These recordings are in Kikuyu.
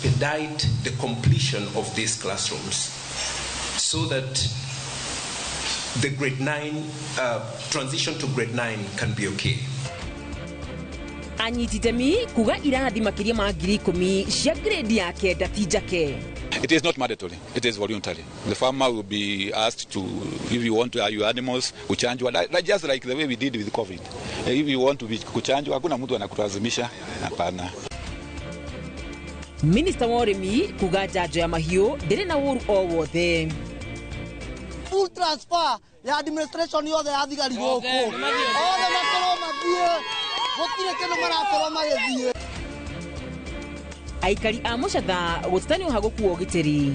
Expedite the completion of these classrooms so that the grade 9 transition to grade 9 can be okay. Anyiti itemi kuga irathi makiria ma 10,000 cia grade ya kenda ti njake. It is not mandatory, it is voluntary. The farmer will be asked to, if you want to, your animals kuchanjwa, like, just like the way we did with COVID. If you want to be kuchanjwa, hakuna mtu anakulazimisha, hapana. Minister wa ũrĩmi kuga njanjo ya mahiũ ndĩrĩ na ũru o wothe. Full transfer ya administration yothe ya thigari gũkũ. Othe makorwo mathiĩ, gũtirĩ kĩndũ marakorwo magĩthiĩ. Aikari a Mũcatha gũteta nĩ ũhagũku wa ũgitĩri.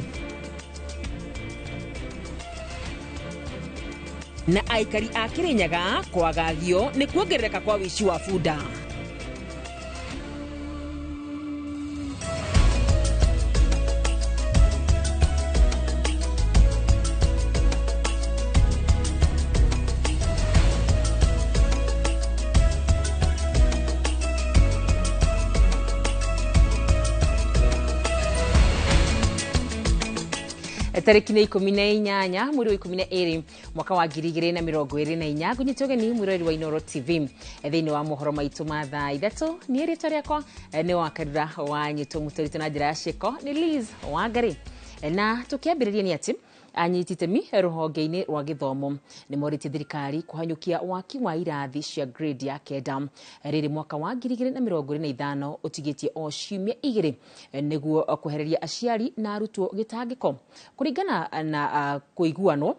Na aikari a Kĩrĩnyaga kwagagio nĩ kuongerereka kwa wĩici wa bunda. Tarĩki nĩ 18 mweri wa 12 mwaka wa 2024. Ngũnyite ũgeni mwĩroreri wa Inooro TV thĩinĩ wa mohoro maitũ ma thaa 3. Niĩ rĩtwa rĩakwa nĩ Wakarura wa Nyĩtũ, mũtũrĩtũ na njĩra ya ciĩko nĩ Liz Wangari. Na tũkĩambĩrĩria nĩ atĩ anyiti itemi rũhonge-inĩ rwa gĩthomo nĩ morĩtie thirikari kũhanyũkia waki wa irathi cia grade ya kenda rĩrĩ mwaka wa 2025 ũtigĩtie o ciumia 2 nĩguo kwehereria aciari na arutwo gĩtangĩko. Kũringana na kũiguanwo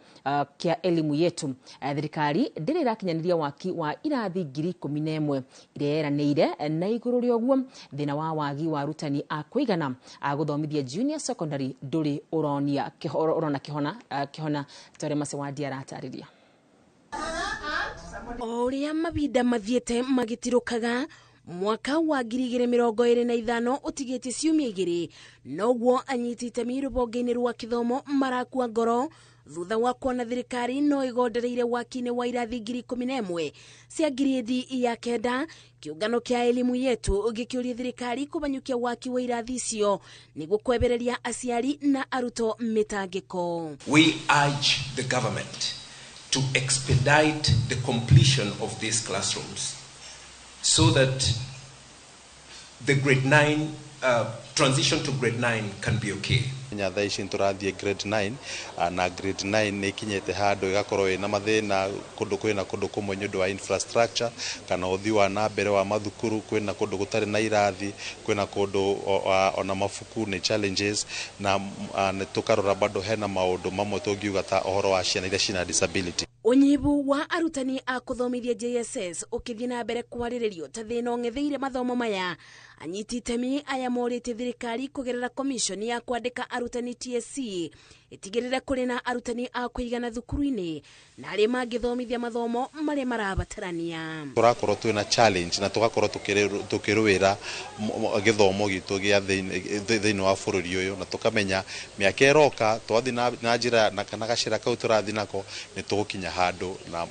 kĩa Elimu Yetu, thirikari ndĩrĩ ĩrakinyanĩria waki wa irathi 11,000 iria yeranĩire, na igũrũ rĩa ũguo thĩna wa wagi wa arutani a kũigana a gũthomithia junior secondary ndũrĩ ũronia ũrona kĩhona kĩhona tore Masewadi aratarĩria. O ũrĩa mabinda mathiĩte magĩtirũkaga, mwaka wa 2025 ũtigĩtie ciumia 2, noguo anyiti itemi rũhonge-inĩ rwa kĩthomo marakua ngoro thutha wa kuona thirikari no ĩgondereire waki-inĩ wa irathi 11,000 cia grade ya kenda. Kĩũngano kĩa Elimu Yetu gĩkĩũria thirikari kũbanyũkia waki wa irathi icio nĩguo kwebereria aciari na arutwo mĩtangĩko. We urge the government to expedite the completion of these classrooms so that the grade 9 transition to grade 9 can be okay. Kenya thaa ici tũrathiĩ grade 9, na grade 9 nĩ ikinyĩte handũ ĩgakorwo ĩna mathĩna kũndũ kwĩna kũndũ kũmwe nĩ ũndũ wa infrastructure kana ũthii wa na mbere wa mathukuru, kwĩna kũndũ gũtarĩ na irathi, kwĩna kũndũ ona mabuku nĩ challenges, na nĩ tũkarora bado hena maũndũ mamwe tũngiuga ta ũhoro wa ciana iria cina disability. Ũnyihu wa arutani a kũthomithia JSS ũkĩthiĩ na mbere kwarĩrĩrio ta thĩna ũng'etheire mathomo maya. Anyiti itemi aya morĩtie thirikari kũgerera commission ya kwandĩka arutani TSC ĩtigĩrĩre kũrĩ na arutani a kũigana thukuru-inĩ na arĩa mangĩthomithia mathomo marĩa marabatarania. Tũrakorwo twĩna challenge na tũgakorwo tũkĩrũĩra gĩthomo gitũ gĩa thĩinĩ wa bũrũri ũyũ, na tũkamenya mĩaka ĩroka twathiĩ na njĩra na kana gacĩra kau tũrathiĩ nako nĩ tũgũkinya handũ na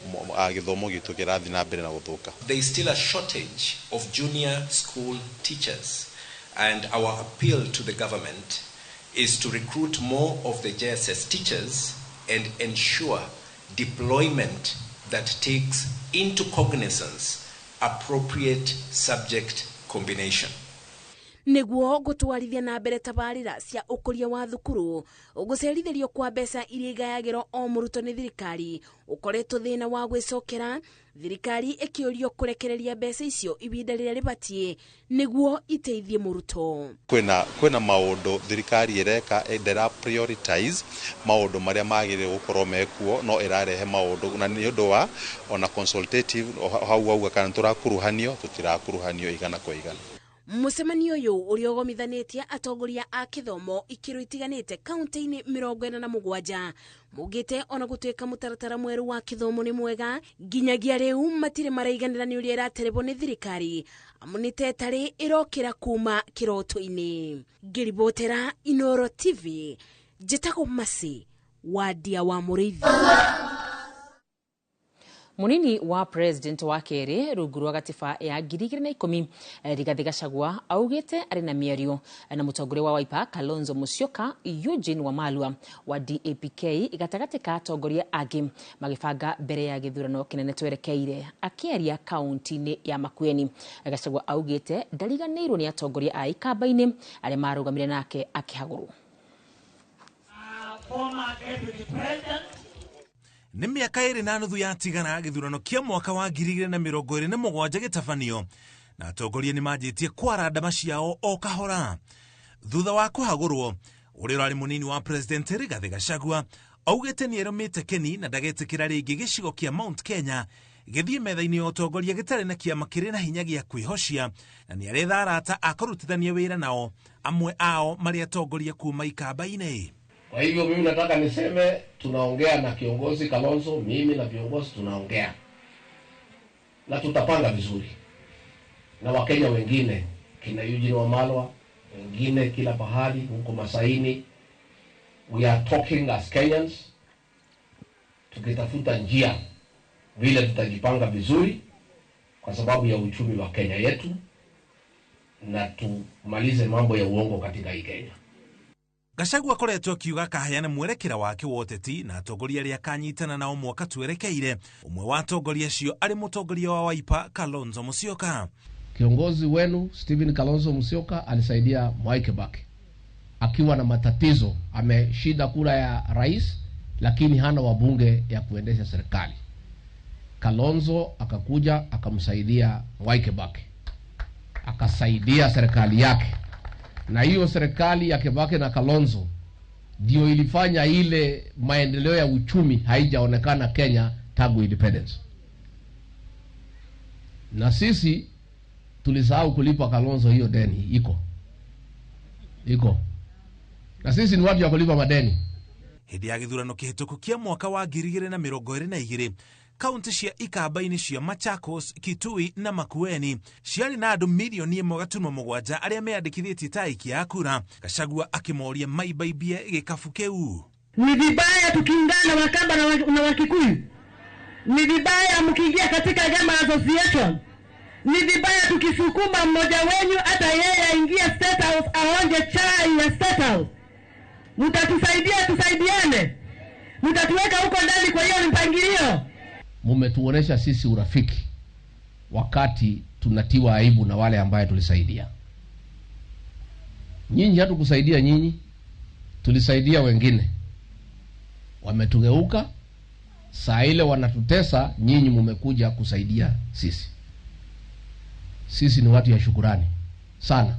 gĩthomo gitũ kĩrathiĩ na mbere na gũthũka. There is still a shortage of junior school teachers, and our appeal to the government is to recruit more of the JSS teachers and ensure deployment that takes into cognizance appropriate subject combination. Nĩguo gũtwarithia na mbere tabarĩra cia ũkũria wa thukuru, gũcerithĩrio kwa mbeca iria igayagĩrwo o mũrutwo nĩ thirikari ũkoretwo thĩna wa gwĩcokera, thirikari ĩkĩũrio kũrekereria mbeca icio ihinda rĩrĩa rĩbatiĩ nĩguo iteithie mũrutwo. Kwĩna maũndũ thirikari ĩreka, ndĩra prioritize maũndũ marĩa magĩrĩire gũkorwo mekuo, no ĩrarehe maũndũ na nĩ ũndũ wa ona consultative hau auga kana tũrakuruhanio, tũtirakuruhanio igana kwa igana. Mũcemanio ũyũ ũrĩa ũgomithanĩtie atongoria a kĩthomo ikĩro itiganĩte kaunti-inĩ 47 maugĩte ona gũtuĩka mũtaratara mwerũ wa kĩthomo nĩ mwega, nginyagia rĩu matirĩ maraiganĩra nĩ ũrĩa ĩraterebwo nĩ thirikari, amu nĩ ta ĩtarĩ ĩrokĩra kuma kĩroto-inĩ. Ngĩribotera Inooro TV, njĩtagwo Mercy Wandia wa Mũrĩithi. Munini wa president wa kerĩ rungu rwa gatiba ya 2010 Rigathi Gachagua augĩte arĩ na mĩario na mũtongoria wa Wiper Kalonzo Musyoka, Eugene Wamalwa wa DAPK gatagatĩ ka atongoria angĩ magĩbanga mbere ya gĩthurano kĩnene twerekeire. Akĩaria kaunti-inĩ ya Makueni, Gachagua augĩte ndariganĩirwo nĩ atongoria a ikamba-inĩ arĩa marũgamire nake akĩhagũrwo. Nĩ mĩaka 2.5 yatigara gĩthurano kĩa mwaka wa 2027 gĩtabanio na atongoria nĩ manjĩtie kwara ndama ciao o kahora. Thutha wa kũhagũrwo, ũrĩa ũrarĩ mũnini wa president Rigathi Gachagua augĩte nĩ erũmĩte keni na ndagetĩkĩra rĩngĩ gĩcigo kĩa Mount Kenya gĩthiĩ metha-inĩ ya ũtongoria gĩtarĩ na kĩama kĩrĩ na hinya gĩa kwĩhocia, na nĩ aretha arata a kũrutithania wĩra nao, amwe ao marĩ atongoria kuma ikamba-inĩ. Kwa hivyo mimi nataka niseme tunaongea na kiongozi Kalonzo, mimi na viongozi tunaongea na tutapanga vizuri na Wakenya wengine kina Eugene Wamalwa, wengine kila pahali huko Masaini. We are talking as Kenyans, tukitafuta njia vile tutajipanga vizuri kwa sababu ya uchumi wa Kenya yetu na tumalize mambo ya uongo katika hii Kenya. Gachagua akoretwo akiuga akaheana mwerekera wake wa ũteti na atongoria arĩa akanyitana nao mwaka twerekeire. Ũmwe wa atongoria acio arĩ mũtongoria wa Wiper Kalonzo Musyoka. Kiongozi wenu Stephen Kalonzo Musyoka alisaidia Mwai Kibaki akiwa na matatizo, ameshinda kura ya rais lakini hana wabunge ya kuendesha serikali. Kalonzo akakuja akamsaidia Mwai Kibaki, akasaidia serikali yake, na hiyo serikali ya Kibaki na Kalonzo ndio ilifanya ile maendeleo ya uchumi haijaonekana Kenya tangu independence. Na sisi tulisahau kulipa Kalonzo hiyo deni, iko. Na sisi ni watu ya kulipa madeni. Hĩndĩ ya gĩthurano kĩhĩtũku kĩa mwaka wa 2022, kaunti cia ikamba-inĩ cia Machakos, Kitui na Makueni ciarĩ na andũ milioni 1.7 arĩa meyandĩkithĩtie ta aikia a kura. Gachagua akĩmoria maibaimbie gĩkabu kĩu. Ni vibaya tukiungana Wakamba na Wakikuyu. Ni vibaya mkiingia katika Gama Association. Ni vibaya tukisukuma mmoja wenyu hata yeye aingie State House aonje chai ya State House. Mtatusaidia, tusaidiane. Mtatuweka huko ndani kwa hiyo mpangilio. Mumetuonesha sisi urafiki wakati tunatiwa aibu na wale ambaye tulisaidia. Nyinyi hatukusaidia nyinyi, tulisaidia wengine. Wametugeuka, saa ile wanatutesa, nyinyi mumekuja kusaidia sisi. Sisi ni watu ya shukurani sana.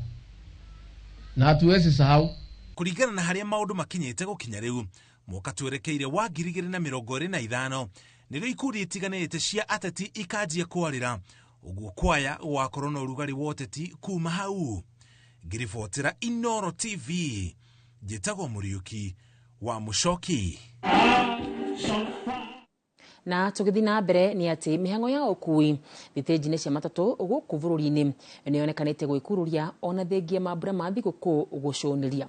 Na hatuwezi sahau. Kuringana na haria maundu makinyite gukinya riu, mwaka twerekeire wa 2025 nĩrĩo ikundi itiganĩte cia ateti ikanjia kwarĩra ũguo kwaya gwakorwo na ũrugarĩ wa ũteti kuma hau. Ngĩribotera Inooro TV, njĩtagwo Mũriũki wa Mũcoki. Na tũgĩthiĩ na mbere nĩ atĩ mĩhang'o ya ũkui thitĩnji-inĩ cia matatũ gũkũ bũrũri-inĩ nĩyonekanĩte gwĩkururia ona thengia mambura ma thigũkũ gũcũnĩria.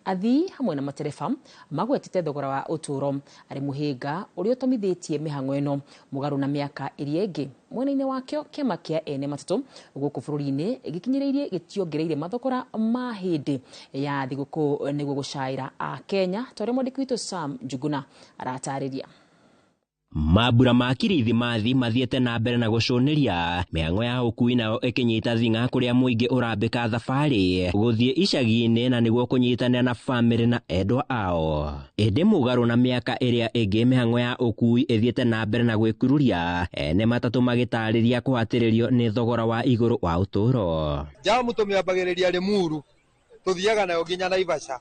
Athii hamwe na matereba magwetete thogora wa ũtũũro arĩ mũhĩnga ũrĩa ũtomithĩtie mĩhang'o ĩno mũgarũ na mĩaka ĩrĩa ĩngĩ. Mwena-inĩ wakĩo kĩama kĩa ene matatũ gũkũ bũrũri-inĩ gĩkinyĩrĩirie gĩtiongereire mathogora ma hĩndĩ ya thigũkũ nĩguo gũcaĩra Akenya, ta ũrĩa mwandĩki witũ Sam Njuguna aratarĩria. Mambura ma kirithimathi mathiĩte na mbere na gũcũnĩria mĩhang'o ya ũkui nayo ĩkĩnyita thing'a kũrĩa mũingĩ ũrambĩka thabarĩ gũthiĩ icagi-inĩ na nĩguo kũnyitanĩra na bamĩrĩ na endwa ao. Ĩndĩ mũgarũ na mĩaka ĩrĩa ĩngĩ mĩhang'o ya ũkui ĩthiĩte na mbere na gwĩkururia, ene matatũ magĩtarĩria kũhatĩrĩrio nĩ thogora wa igũrũ wa ũtũũro. Jamu tũmĩambagĩrĩria Limuru tũthiaga nayo nginya Naivasha,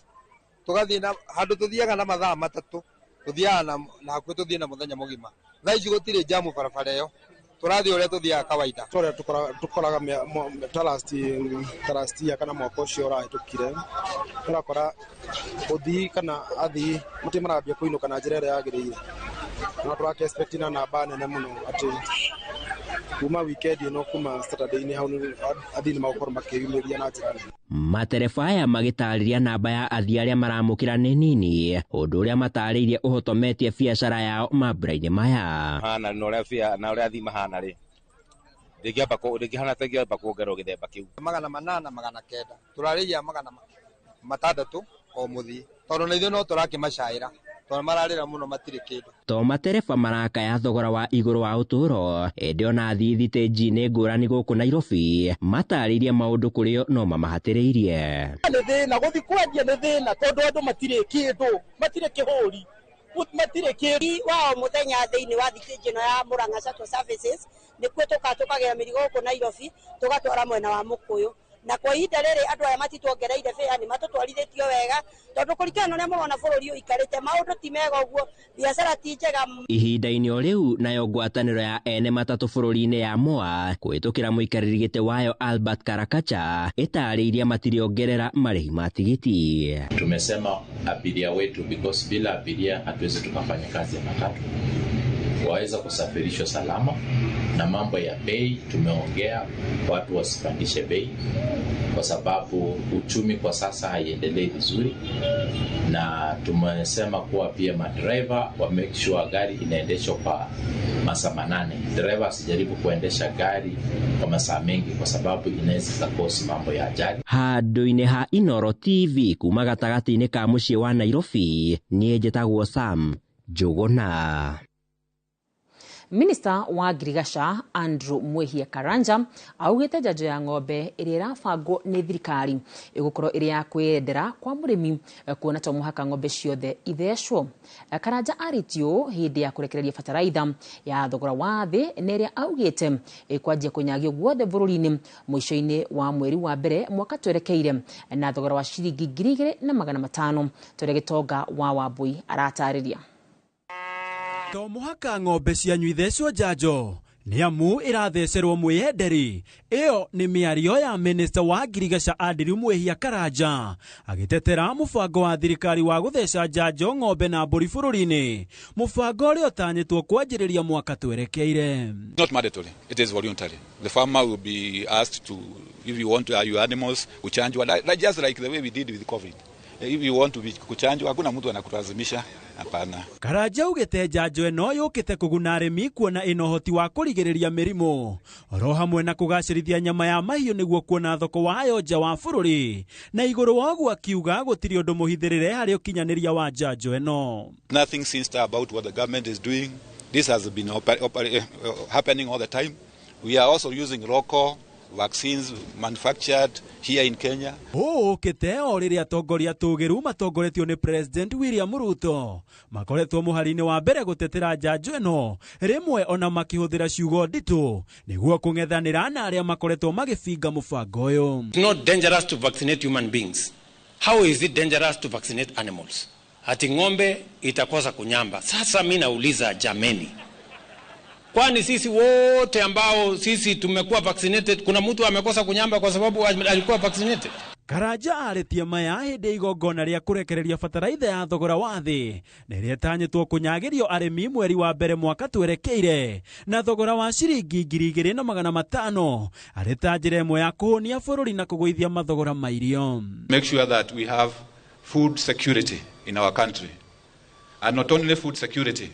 tũgathiĩ na handũ tũthiaga na mathaa 3 tuthiaga na hakuhĩ tuthiĩ na mũthenya mũgima. Thaa ici gũtirĩ jamu barabara ĩyo, tũrathiĩ ũrĩa tũthiaga kawaida. Tũrĩa tũkoraga tarastia kana mwaka ũcio ũrahĩtũkire, ũrakora ũthii kana athii matirĩ marambia kũinũka na njĩra ĩrĩa yagĩrĩire. No tũrake expect na namba nene mũno atĩ Kuma weekend ĩno, kuma Saturday-inĩ hau, athii nĩ magũkorwo makĩyumĩria na njĩra nene. Matereba aya magĩtarĩria namba ya athii arĩa maramũkĩra nĩ nini, ũndũ ũrĩa matarĩirie ũhotometie biacara yao mambura-inĩ maya. Hana na ũrĩa bia na ũrĩa athii mahana rĩ, ndĩngĩamba ndĩngĩhana ta ĩngĩamba kuongererwo gĩthemba kĩu. 800, 900, tũrarĩhia 600 o mũthii, tondũ na ithuĩ no tũrakĩmacaĩra, tondũ mararĩra mũno, matirĩ kĩndũ. To matereba marakaya thogora wa igũrũ wa ũtũũro, ĩndĩ ona athii thitĩnji-inĩ ngũrani gũkũ Nairobi matarĩirie maũndũ kũrĩo no mamahatĩrĩirie. Nĩ thĩna gũthi kwendia, nĩ thĩna tondũ andũ matirĩ kĩndũ, matirĩ kĩhũri, matirĩ kĩndũ. Wa o mũthenya thĩinĩ wa thitĩnji ĩno ya Murang'a Shuttle Services nĩkuo tũkagĩra mĩrigo gũkũ Nairobi, tũgatwara mwena wa Mũkũyũ, na kwa ihinda rĩrĩ andũ aya matituongereire fare, nĩ matũtwarithĩtio wega, tondũ kũringana na ũrĩa mũrona bũrũri ũikarĩte, maũndũ ti mega ũguo, biacara ti njega. Ihinda-inĩ o rĩu, nayo ngwatanĩro ya ene matatũ bũrũri-inĩ ya MOA kũhĩtũkĩra mũikarĩri gĩtĩ wayo Albert Karakacha ĩtarĩirie matiriongerera marĩhi ma tigiti. Tumesema abiria wetu, because bila abiria hatuwezi tukafanya kazi ya matatu, waweza kusafirishwa salama. Na mambo ya bei tumeongea, watu wasipandishe bei kwa sababu uchumi kwa sasa haiendelei vizuri, na tumesema kuwa pia madereva wa make sure gari inaendeshwa kwa masaa 8. Dereva asijaribu kuendesha gari kwa masaa mengi kwa sababu inaweza cause mambo ya ajali. Handũ-inĩ ha Inoro TV kuma gatagatĩ-inĩ ka mũciĩ wa Nairobi, niĩ njĩtagwo Sam Njũgũna. Minista wa Ngirigaca Andrew Mwihia Karanja augĩte njanjo ya ng'ombe ĩrĩa ĩrabangwo nĩ thirikari ĩgũkorwo ĩrĩ ya kwĩyendera kwa mũrĩmi, kuona to mũhaka ng'ombe ciothe ithecwo. Karanja arĩtie ũũ hĩndĩ ya kũrekereria bataraitha ya thogora wa thĩ na ĩrĩa augĩte ĩkwanjia kũnyagio guothe bũrũri-inĩ mũico-inĩ wa mweri wa mbere mwaka twerekeire, na thogora wa ciringi 2500, tũrĩa Gĩtonga wa Wambui aratarĩria. To mũhaka ng'ombe cianyu ithecwo njanjo, nĩ amu ĩrathecerwo mwĩyenderi. Ĩyo nĩ mĩario ya minista wa Ngirigaca Andrew Mwihia Karanja agĩtetera mũbango wa thirikari wa gũtheca njanjo ng'ombe na mbũri bũrũri-inĩ, mũbango ũrĩa ũtanyĩtwo kwanjĩrĩria mwaka twerekeire. Not mandatory, it is voluntary. The farmer will be asked to, if you want to, your animals kuchanjwa, just like the way we did with COVID. If you want to be kuchanjwa, hakuna mtu anakulazimisha, hapana. Karanja augĩte njanjo ĩno yũkĩte kũguna arĩmi, kuona ĩna ũhoti wa kũrigĩrĩria mĩrimũ oro hamwe na kũgacĩrithia nyama ya mahiũ nĩguo kuona thoko wayo nja wa bũrũri, na igũrũ wa ũguo akiuga gũtirĩ ũndũ mũhithĩrĩre harĩ ũkinyanĩria wa njanjo ĩno. Nothing sinister about what the government is doing. This has been happening all the time. We are also using local vaccines manufactured here in Kenya. Ũũ ũkĩte o rĩrĩa atongoria tũgĩru matongoretio nĩ President William Ruto makoretwo mũhari-inĩ wa mbere gũtetera njanjo ĩno, rĩmwe ona makĩhũthĩra ciugo nditũ nĩguo kũng'ethanĩra na arĩa makoretwo magĩbinga mũbango ũyũ. It's not dangerous to vaccinate human beings. How is it dangerous to vaccinate animals? Ati ng'ombe itakosa kunyamba. Sasa mi nauliza jameni, kwani sisi wote ambao sisi tumekuwa vaccinated, kuna mtu amekosa kunyamba kwa sababu alikuwa vaccinated? Karanja arĩtie maya hĩndĩ ya igongona rĩa kũrekereria bataraitha ya thogora wa thĩ na ĩrĩa ĩtanyĩtwo kũnyagĩrio arĩmi mweri wa mbere mwaka twerekeire na thogora wa ciringi 2500, arĩ ta njĩra ĩmwe ya kũhũnia bũrũri na kũgũithia mathogora ma irio. Make sure that we have food security in our country. And not only food security,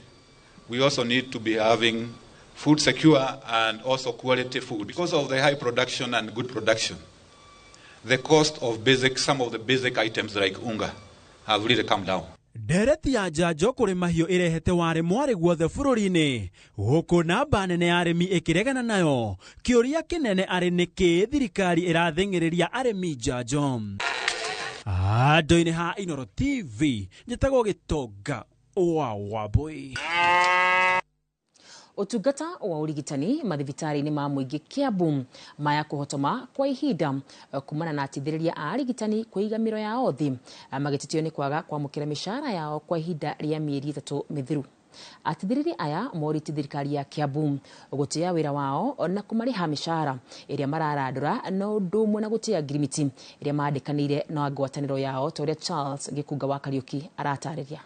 we also need to be having food secure and also quality food. Because of the high production and good production, the cost of some of the basic items like unga have really come down. Ndereti ya njanjo kũrĩ mahiũ ĩrehete warĩ mwarĩ guothe bũrũri-inĩ, gũkũ namba nene ya arĩmi ĩkĩregana nayo. Kĩũria kĩnene arĩ nĩkĩ thirikari ĩrathĩng'ĩrĩria arĩmi njanjo. Andũ-inĩ ha Inoro TV, njĩtagwo Gĩtonga wa Wambui. Ũtungata wa ũrigitani mathibitarĩ-inĩ ma mũingĩ Kiambu maya kũhotoma kwa ihinda kumana na atithĩrĩria a arigitani kũiga mĩro yao thĩ, magĩtetio nĩ kwaga kwamũkĩra mĩcara yao kwa ihinda rĩa mĩeri 3 mĩthiru. Atithĩrĩria aya morĩtie thirikari ya Kiambu gũtĩa wĩra wao na kũmarĩha mĩcara ĩrĩa mararandũra, no ũndũ ũmwe na gũtĩa ngirimiti ĩrĩa mandĩkanĩire na ngwatanĩro yao, ta ũrĩa Charles Gĩkunga wa Kariũki aratarĩria.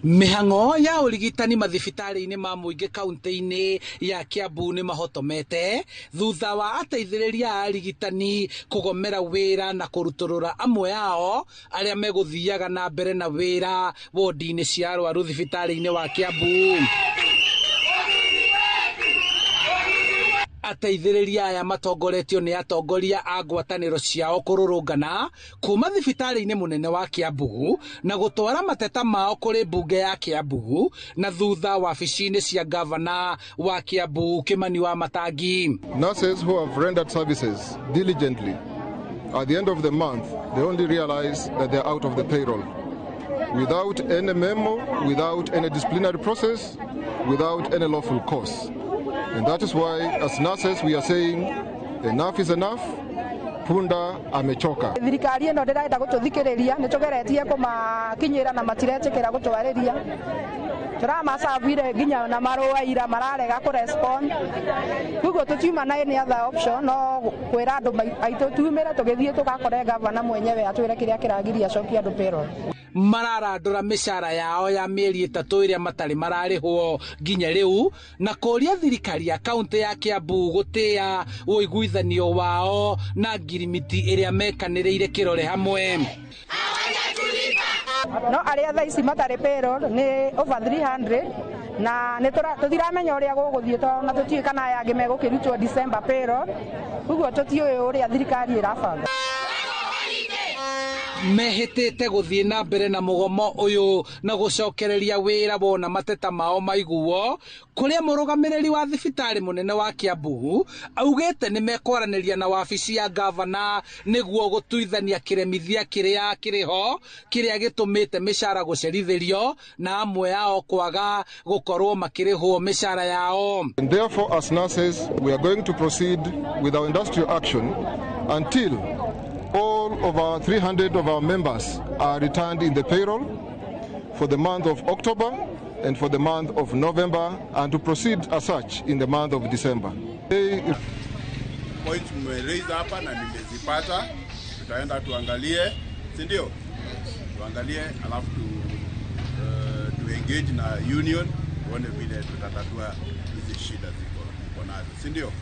Mĩhang'o ya ũrigitani mathibitarĩ-inĩ ma mũingĩ kaunti-inĩ ya Kiambu nĩ mahotomete thutha wa ateithĩrĩria a arigitani kũgomera wĩra na kũrutũrũra amwe ao arĩa megũthiaga na mbere na wĩra wodi-inĩ cia arwaru thibitarĩ-inĩ wa Kiambu. Ateithĩrĩria aya matongoretio nĩ atongoria a ngwatanĩro ciao kũrũrũngana kuma thibitarĩ-inĩ mũnene wa Kiambu na gũtwara mateta mao kũrĩ mbunge ya Kiambu na thutha wabici-inĩ cia gavana wa Kiambu Kimani wa Matangi. Nurses who have rendered services diligently, at the end of the month they only realize that they are out of the payroll without any memo, without any disciplinary process, without any lawful cause. And that is why, as nurses, we are saying enough is enough. Punda amechoka. Thirikari ĩno ndĩrenda gũtũthikĩrĩria, nĩ tũgeretie kũmakinyĩra na matiretĩkĩra gũtwarĩria. Tũramacabire nginya na marũa ira mararega kũrespond. Koguo tũtiuma na any other option no kwĩra andũ aitũ tumĩre tũgĩthiĩ tũgakore gavana mwenyewe atwĩre kĩrĩa kĩragiria acokie andũ payroll. Mararandũra mĩcara yao ya mĩeri 3 ĩrĩa matarĩ mararĩhwo nginya rĩu na kũria thirikari ya kaunti ya Kiambu gũtĩa ũiguithanio wao na ngirimiti ĩrĩa mekanĩrĩire kĩrore hamwe. No arĩa thaa ici matarĩ payroll nĩ over 300 na nĩ tũtiramenya ũrĩa gũgũthiĩ tondũ na tũtiũĩ kana aya angĩ megũkĩrutwo December payroll, ũguo tũtiũĩ ũrĩa thirikari ĩrabanga. Mehĩtĩte gũthiĩ na mbere na mũgomo ũyũ na gũcokereria wĩra wona mateta mao maiguo, kũrĩa mũrũgamĩrĩri wa thibitarĩ mũnene wa Kiambu augĩte nĩ mekwaranĩria na wabici ya gavana nĩguo gũtuithania kĩremithia kĩrĩa kĩrĩho kĩrĩa gĩtũmĩte mĩcara gũcerithĩrio na amwe ao kwaga gũkorwo makĩrĩhwo mĩcara yao. And therefore, as nurses, we are going to proceed with our industrial action until all of our 300 of our members are returned in the payroll for the month of October and for the month of November, and to proceed as such in the month of December. Points mmeraise hapa na nimezipata, tutaenda tuangalie, si ndio? Tuangalie alafu tu engage na union tuone vile tutatatua hizi shida ziko nazo, si ndio?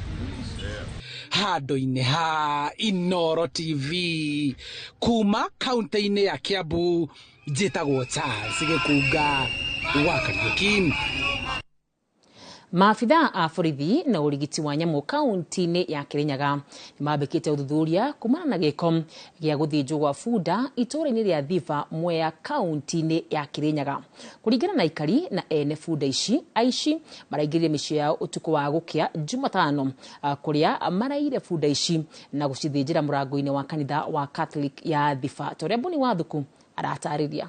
Yeah. Handũ-inĩ ha Inooro TV kuma kaunti-inĩ ya Kiambu, njĩtagwo Charles Gĩkunga wa Kariuki. Maabithaa a borithi na ũrigiti wa nyamũ kaunti-inĩ ya Kirinyaga nĩmambĩkĩte ũthuthuria kumana na gĩko gĩa gũthĩnjwo gwa bunda itũũra-inĩ rĩa Thiba Mwea kaunti-inĩ ya Kirinyaga. Kũringana na aikari na ene bunda ici, aici maraingĩrire mĩciĩ yao ũtukũ wa gũkĩa Jumatano kũrĩa maraire bunda ici na gũcithĩnjĩra mũrango-inĩ wa kanitha wa Catholic ya Thiba. Ta ũrĩa Boni Wathuku aratarĩria.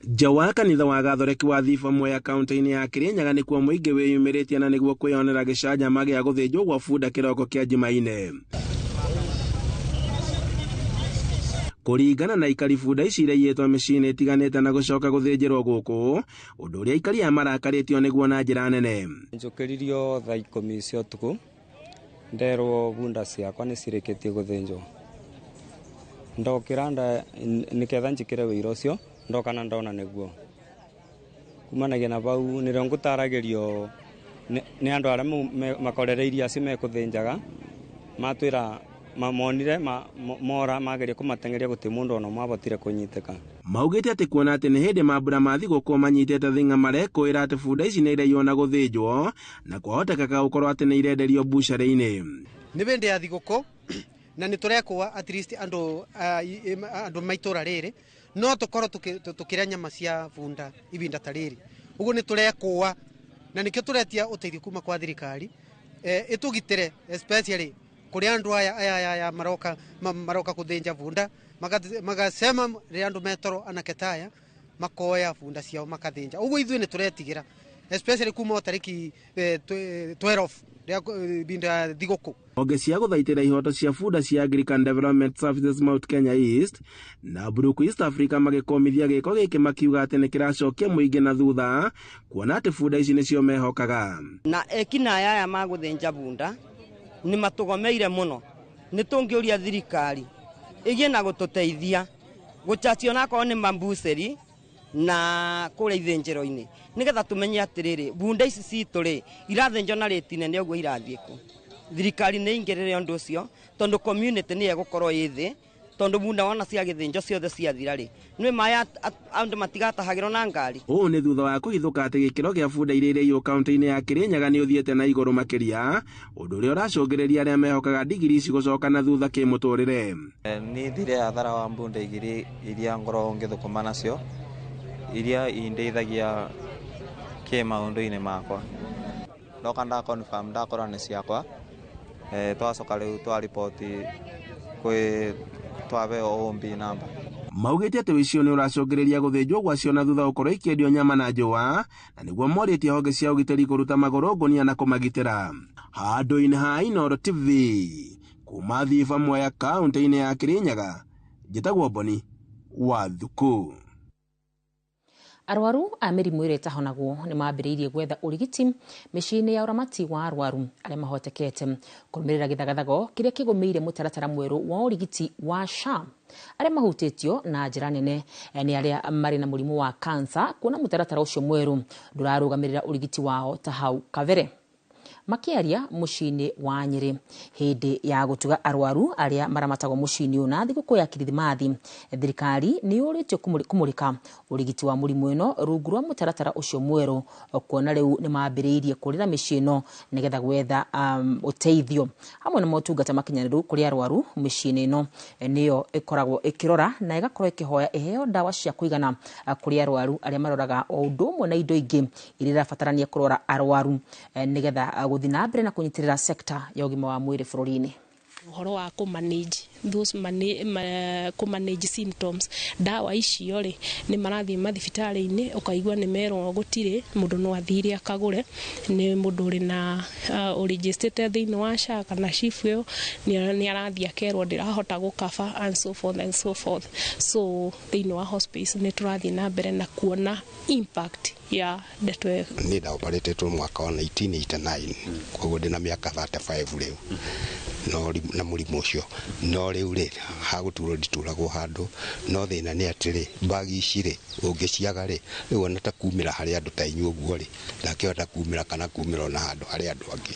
Nja wa kanitha wa Gathoreki wa Thiba Mwea kaunti-inĩ ya Kirinyaga nĩkuo mũingĩ wĩyumĩrĩtie na nĩguo kwĩyonera gĩcanjama gĩa gũthĩnjwo gwa bunda kĩroko kĩa Jumaine. Kũringana na aikari, bunda ici iraiyĩtwo mĩciĩ-inĩ ĩtiganĩte na gũcoka gũthĩnjĩrwo gũkũ, ũndũ ũrĩa aikari aya marakarĩtio nĩguo na njĩra nene. Njũkĩririo thaa 10 cia ũtukũ nderwo bunda ciakwa nĩ cirĩkĩtie gũthĩnjwo. Ndokĩra nĩketha njĩkĩre wĩira ũcio ndokana ndona nĩguo kumanagia na bau nĩrĩo ngũtaragĩrio nĩ andũ arĩa makorereirie acio mekũthĩnjaga matwĩra mamonire mora mageria kũmateng'eria gũtirĩ mũndũ ona ũmwe abotire kũnyitĩka. Maugĩte atĩ kuona atĩ nĩ hĩndĩ mambura ma thigũkũ manyitĩte thing'a marekũĩra atĩ bunda ici nĩ iraiywo na gũthĩnjwo na kwahotekeka gũkorwo atĩ nĩ irenderio mbucarĩ-inĩ. Nĩ hĩndĩ ya thigũkũ na nĩ tũrekũa at least andũ ma itũũra rĩrĩ no tũkorwo tũkĩrĩa nyama cia bunda ibinda ta rĩrĩ. Ũguo nĩ tũrekũa na nĩkĩo tũretia ũteithio kuma kwa thirikari ĩtũgitĩre especially kũrĩ andũ aya maroka kũthĩnja bunda magasema rĩrĩa andũ metoro anake taya makoya bunda ciao makathĩnja. Ũguo ithuĩ nĩ tũretigĩra especially kuma tarĩki 12 ibinda thigũkũ. Honge cia gũthaitĩra ihoto cia bunda cia Anglican Development Services Mount Kenya East na Brook East Africa magĩkũmithia gĩko gĩkĩ makiuga atĩ nĩ kĩracokia mũingĩ na thutha kuona atĩ bunda ici nĩcio mehokaga. Na ekinaĩ aya magũthĩnja bunda nĩ matũgomeire mũno, nĩ tũngĩũria thirikari ĩgĩe na gũtũteithia gũchacio onakorwo nĩ mambucĩri Na kũrĩa ithĩnjĩro-inĩ nĩgetha tũmenye atĩrĩrĩ bunda ici citũ rĩ irathĩnjwo na rĩti nene ũguo irathiĩ kũ. Thirikari nĩ ingĩrĩre ũndũ ũcio tondũ community nĩ ĩgũkorwo ĩ thĩ tondũ bunda wona ciagĩthĩnjwo ciothe ciathira rĩ nĩ maya andũ matigatahagĩrwo na ngari. Ũũ nĩ thutha wa kũhithũka atĩ gĩkĩro kĩa bunda iria irĩiywo kaunti-inĩ ya Kirinyaga nĩ ũthiĩte na igũrũ makĩria, ũndũ ũrĩa ũracũngĩrĩria arĩa mehokaga ndigiri ici gũcoka na thutha kĩmũtũrĩre. Nĩ thire hathara wa bunda igĩrĩ iria ngoragwo ngĩthũkũma nacio iria indeithagia kĩ maũndũ-inĩ makwa. Ndoka nda confirm ndakora nĩ ciakwa, twacoka rĩu twa riboti kwĩ twabeo OMB namba. Maugĩte atĩ ũici ũyũ nĩ ũracũngĩrĩria gũthĩnjwo gwacio na thutha gũkorwo ikĩendio nyama na njũa, na nĩguo morĩtie honge cia ũgitĩri kũruta magũrũ ngũnia na kũmagitĩra. Handũ-inĩ ha Inooro TV kuma Thiba Mwea kaunti-inĩ ya Kirinyaga, njĩtagwo Boni wa Thuku. Arwaru a mĩrimũ ĩrĩa ĩtahonagwo nĩ mambĩrĩirie gwetha ũrigiti mĩciĩ-inĩ ya ũramati wa arwaru arĩa mahotekete kũrũmĩrĩra gĩthagathago kĩrĩa kĩgũmĩire mũtaratara mwerũ wa ũrigiti wa SHA. Arĩa mahutĩtio na njĩra nene nĩ arĩa marĩ na mũrimũ wa kansa, kuona mũtaratara ũcio mwerũ ndũrarũgamĩrĩra ũrigiti wao ta hau kabere. Makĩaria mũciĩ-inĩ wa Nyĩrĩ hĩndĩ ya gũtuga arwaru arĩa maramatagwo mũciĩ-inĩ ũyũ na thigũkũ ya Kirithimathi, thirikari nĩ yũrĩtio kũmũrĩka ũrigiti wa mũrimũ ĩno rungu rwa mũtaratara ũcio mwerũ, kuona rĩu nĩ mambĩrĩirie kũrĩra mĩciĩ ĩno nĩgetha gwetha ũteithio hamwe na motungata makinyanĩru kũrĩ arwaru mĩciĩ-inĩ ĩno. Nĩyo ĩkoragwo ĩkĩrora na ĩgakorwo ĩkĩhoya ĩheo ndawa cia kũigana kũrĩ arwaru arĩa maroraga o ũndũ ũmwe na indo ingĩ iria irabatarania kũrora arwaru nĩgetha gũthiĩ na mbere na kũnyitĩrĩra sekta ya ũgima wa mwĩrĩ bũrũri-inĩ. Ũhoro wa kũ manage those kũ manage symptoms ndawa icio rĩ nĩ marathiĩ mathibitarĩ-inĩ ũkaigua nĩ merwo gũtirĩ mũndũ no athire akagũre nĩ mũndũ ũrĩ na ũrĩgistĩte thĩinĩ wa SHA kana SHIF ĩyo nĩ arathiĩ akerwo ndĩrahota gũkaba and so forth and so forth. So thĩinĩ wa hospice nĩ tũrathiĩ na mbere na kuona impact ya ndeto ĩyo. Niĩ ndaoparĩtĩtwo mwaka wa 1989 koguo ndĩna mĩaka 35 rĩu no na mũrimũ ũcio no rĩu rĩ hagũturwo ndituragwo handũ no thĩna nĩ atĩrĩ mbagi ici rĩ ũngĩciaga rĩ rĩu ona ta kumĩra harĩ andũ ta inyuĩ ũguo rĩ ndakĩhota kumĩra kana kumĩra ona handũ harĩ andũ angĩ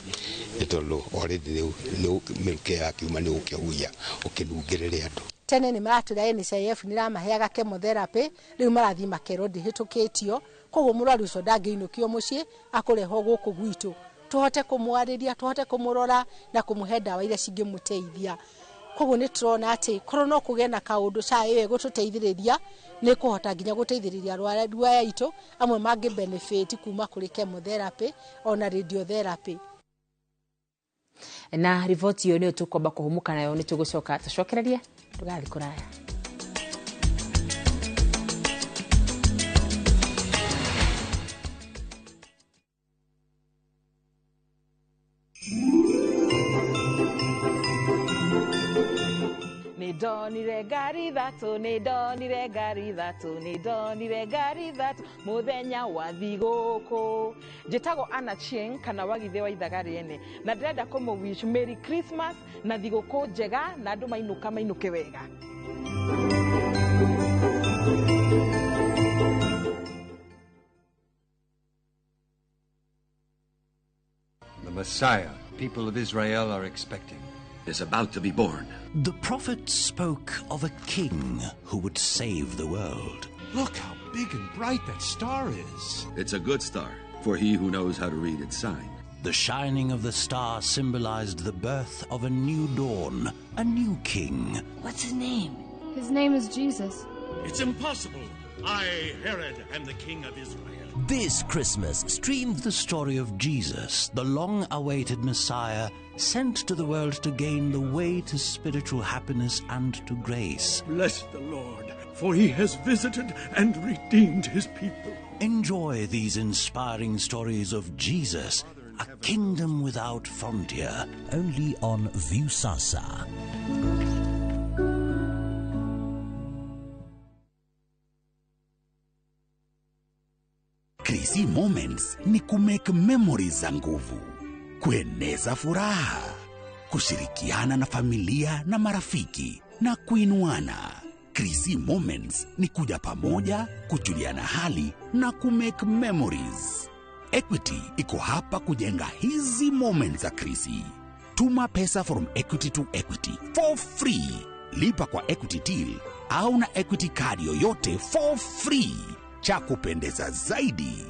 nĩ tondũ already rĩu mĩrukĩ yakiuma nĩ ũgũkĩhuhia ũkĩnungĩrĩre andũ. Tene nĩ maratwĩra NHIF nĩ ĩramaheaga chemotherapy rĩu marathiĩ makerwo ndĩhĩtũkĩtio koguo mũrwaru ũcio ndangĩinũkio mũciĩ akũrehwo gũkũ gwitũ tũhote kũmwarĩria tũhote kũmũrora na kũmũhe ndawa iria cingĩmũteithia. Koguo nĩ tũrona atĩ korwo no kũgĩe na kaũndũ SHA ĩyo ĩgũtũteithĩrĩria nĩ kũhota nginya gũteithĩrĩria arwaru aya aitũ amwe mangĩ benefit kuma kũrĩ chemotherapy ona radiotherapy. Na riboti ĩyo nĩyo tũkwamba kũhũmũka nayo nĩ tũgũcoka tũcokererie ndũgathiĩ kũraya. Nĩndonire ngari ithatũ, nĩndonire ngari ithatũ, nĩndonire ngari ithatũ mũthenya wa thigũkũ. Njĩtagwo Anna Chieng kana Wagithe wa Ithaga Rĩene na ndĩrenda kũmũ wish Merry Christmas na thigũkũ njega na andũ mainũka mainũke wega. The Messiah people of Israel are expecting is about to be born. The prophet spoke of a king who would save the world. Look how big and bright that star is. It's a good star for he who knows how to read its sign. The shining of the star symbolized the birth of a new dawn, a new king. What's his name? His name is Jesus. It's impossible. I, Herod, am the king of Israel. This Christmas, stream the story of Jesus, the long-awaited Messiah, sent to the world to gain the way to spiritual happiness and to grace. Bless the Lord, for he has visited and redeemed his people. Enjoy these inspiring stories of Jesus, a kingdom without frontier, only on Viusasa. Krisi Moments ni kumake memories za nguvu, kueneza furaha, kushirikiana na familia na marafiki na kuinuana. Krisi Moments ni kuja pamoja, kujuliana hali na kumake memories. Equity iko hapa kujenga hizi moments za Krisi. Tuma pesa from Equity to Equity for free. Lipa kwa Equity Till au na Equity card yoyote for free. Cha kupendeza zaidi,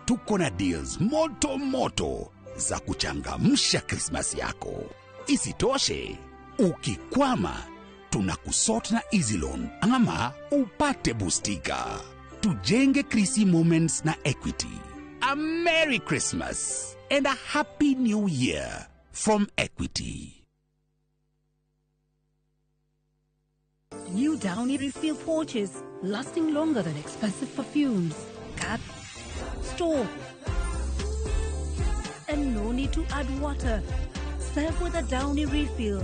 tuko na deals moto moto za kuchangamsha Krismasi yako. Isitoshe, ukikwama tunakusort na Easy Loan ama upate bustika. Tujenge Krisi Moments na Equity. A Merry Christmas and a Happy New Year from Equity. New Downy refill pouches, lasting longer than expensive perfumes. Cut, store, and no need to add water. Serve with a Downy refill.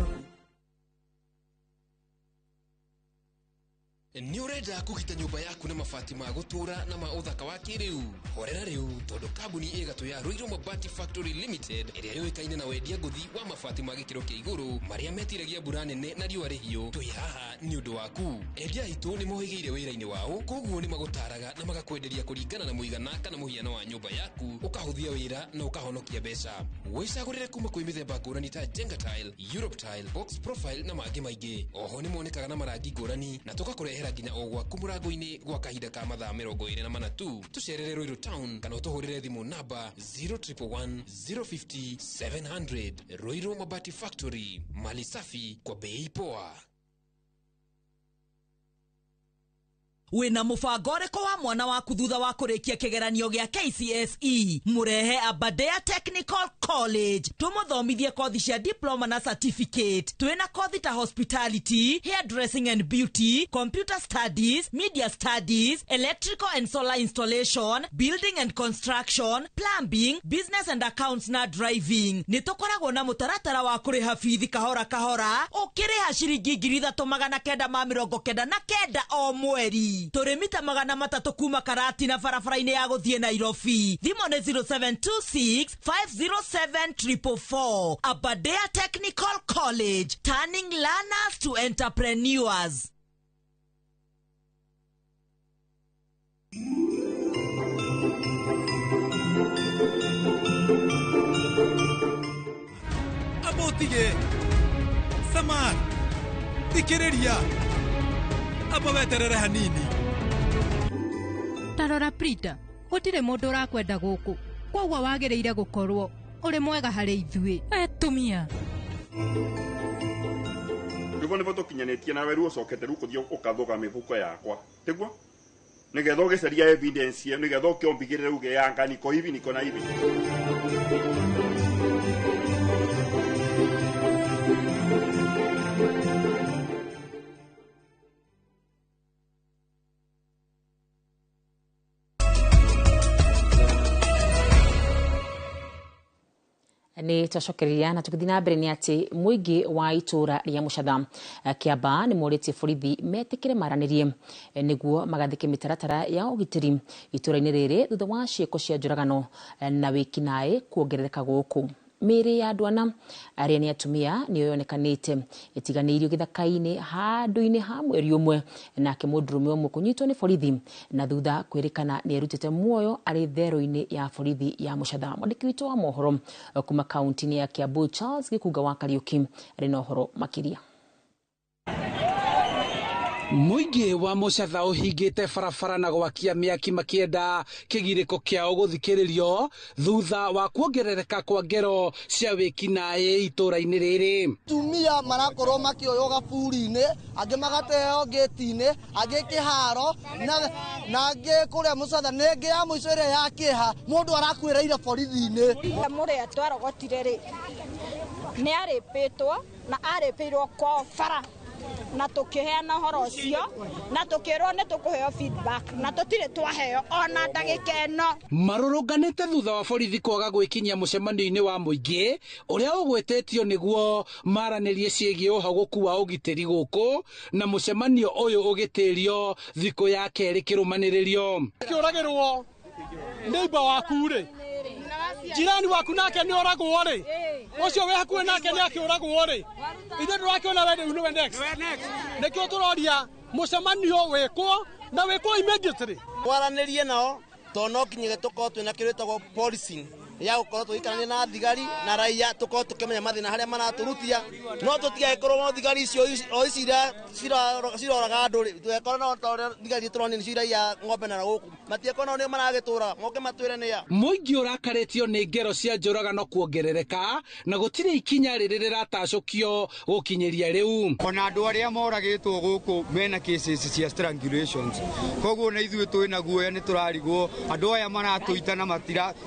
Nĩ ũrenda kũgita nyũmba yaku na mabati ma gũtũũra na ma ũthaka wa kĩrĩu? Horera rĩu, tondũ kambuni ĩ gatũ ya Ruiru Mabati Factory Limited, ĩrĩa yũĩkaine na wendia ngũthi wa mabati ma gĩkĩro kĩa igũrũ marĩa metiragia mbura nene na riũa rĩhiũ, twĩ haha nĩ ũndũ waku. Endia aitũ nĩ mohĩgĩire wĩra-inĩ wao, koguo nĩ magũtaraga na magakwenderia kũringana na mũigana kana mũhiano wa nyũmba yaku, ũkahũthia wĩra na ũkahonokia mbeca. Wĩcagũrĩre kuma kwĩ mĩthemba ngũrani ta Jenga Tile, Europe Tile, Box Profile na mangĩ maingĩ. Oho nĩ monekaga na marangi ngũrani na tũgakũrehera nginya o gwaku mũrango-inĩ gwa kahinda ka mathaa 24 tu. Tũcerere Ruiru Town kana ũtũhũrĩre thimũ namba 0111 050 700. Ruiru Mabati Factory, mali safi kwa bei poa. Wina mubango ũrĩkũ wa mwana waku thutha wa kũrĩkia kĩgeranio gĩa KCSE? Mũrehe Aberdare Technical College tũmũthomithie kothi cia diploma na certificate. Twĩna kothi ta hospitality, hairdressing and beauty, computer studies, media studies, electrical and solar installation, building and construction, plumbing, business and accounts na driving. Nĩ tũkoragwo na mũtaratara wa kũrĩha bithi kahora kahora, ũkĩrĩha ciringi 3999 o mweri. Tũrĩ mita 300 kuma Karatina barabara-inĩ ya gũthiĩ Nairobi. Thimũ nĩ 0726 507 444. Aberdare Technical College, turning learners to entrepreneurs. Abotige Samar thikĩrĩria, amba weterere hanini. Tarora Prita, gũtirĩ mũndũ ũrakwenda gũkũ, kwoguo wagĩrĩire gũkorwo ũrĩ mwega harĩ ithuĩ atumia. Nĩguo nĩguo tũkinyanĩtie nawe rĩu ũcokete rĩu kũthiĩ ũkathuga mĩhuko yakwa, tiguo? Nĩgetha ũgĩcaria evidence ĩyo, nĩgetha ũkĩombigĩrĩre uge yanga niko hivi niko na hivi. Nĩ twacokereria na tũgĩthiĩ na mbere nĩ atĩ mũingĩ wa itũũra rĩa Mũcatha Kĩamba nĩ morĩtie borithi metĩkĩre maranĩrie nĩguo magathĩke mĩtaratara ya ũgitĩri itũũra-inĩ rĩrĩ thutha wa ciĩko cia njũragano na wĩkinaĩ kuongerereka gũkũ. Mĩĩrĩ ya andũ ana arĩa nĩ atumia nĩyo yonekanĩte ĩtiganĩirio gĩthaka-inĩ handũ-inĩ ha mweri ũmwe, nake mũndũrũme ũmwe kũnyitwo nĩ borithi na thutha kwĩrĩkana nĩ erutĩte muoyo arĩ therũ-inĩ ya borithi ya Mũcatha. Mwandĩki witũ wa mohoro kuma kaunti-inĩ ya Kiambu Charles Gĩkunga wa Kariũki arĩ na ũhoro makĩria. Mũingĩ wa Mũcatha ũhingĩte barabara na gwakia mĩaki makĩenda kĩgirĩko kĩao gũthikĩrĩrio thutha wa kuongerereka kwa ngero cia wĩkinaĩ itũũra-inĩ rĩrĩ. Atumia marakorwo makĩoywo gaburi-inĩ, angĩ magateo ngĩti-inĩ, angĩ kĩharo na angĩ kũrĩa Mũcatha. Nĩ ĩngĩ ya mũico ĩrĩa ya kĩeha, mũndũ arakuĩrĩire borithi-inĩ. Mũrĩa twarogotire rĩ nĩ arĩpĩtwo na arĩpĩirwo kwao bara, na tũkĩheana ũhoro ũcio na tũkĩrwo nĩ tũkũheo feedback na tũtirĩ twaheo ona ndagĩka ĩno. Marũrũnganĩte thutha wa borithi kwaga gwĩkinyia mũcemanio-inĩ wa mũingĩ ũrĩa ũgwĩtĩtio nĩguo maranĩrie ciĩgiĩ ũhagũku wa ũgitĩri gũkũ, na mũcemanio ũyũ ũgĩtĩrio thikũ ya kerĩ kĩrũmanĩrĩrio. Kĩũragĩrwo neighbor waku rĩ, jirani waku nake nĩ oragwo rĩ, ũcio wĩ hakuhĩ nake nĩ akĩũragwo rĩ, ithuĩ tũrakĩona we rĩu nĩwe next. Nĩkĩo tũroria Mũcemanio wĩkwo na wĩkwo immediately. Twaranĩrie nao tondũ no nginya tũkorwo twĩna kĩndũ gĩtagwo policing ya gũkorwo tũgĩikarania na thigari na raia, tũkorwo tũkĩmenya mathĩna harĩa maratũrutia, no tũtigagĩkorwo no thigari icio o ici iria ciroraga andũ rĩ, tũgĩkorwo no ta ũrĩa thigari tũronio nĩcio iraiya ng'ombe na gũkũ, matiakorwo nao nĩo maragĩtũraga, moke matwĩre nĩa. Mũingĩ ũrakarĩtio nĩ ngero cia njũragano kuongerereka na gũtirĩ ikinya rĩrĩ rĩratacũkio gũkinyĩria rĩu. Ona andũ arĩa moragĩtwo gũkũ mena cases cia strangulations, koguo na ithuĩ twĩna guoya nĩ tũrarigwo andũ aya maratũita na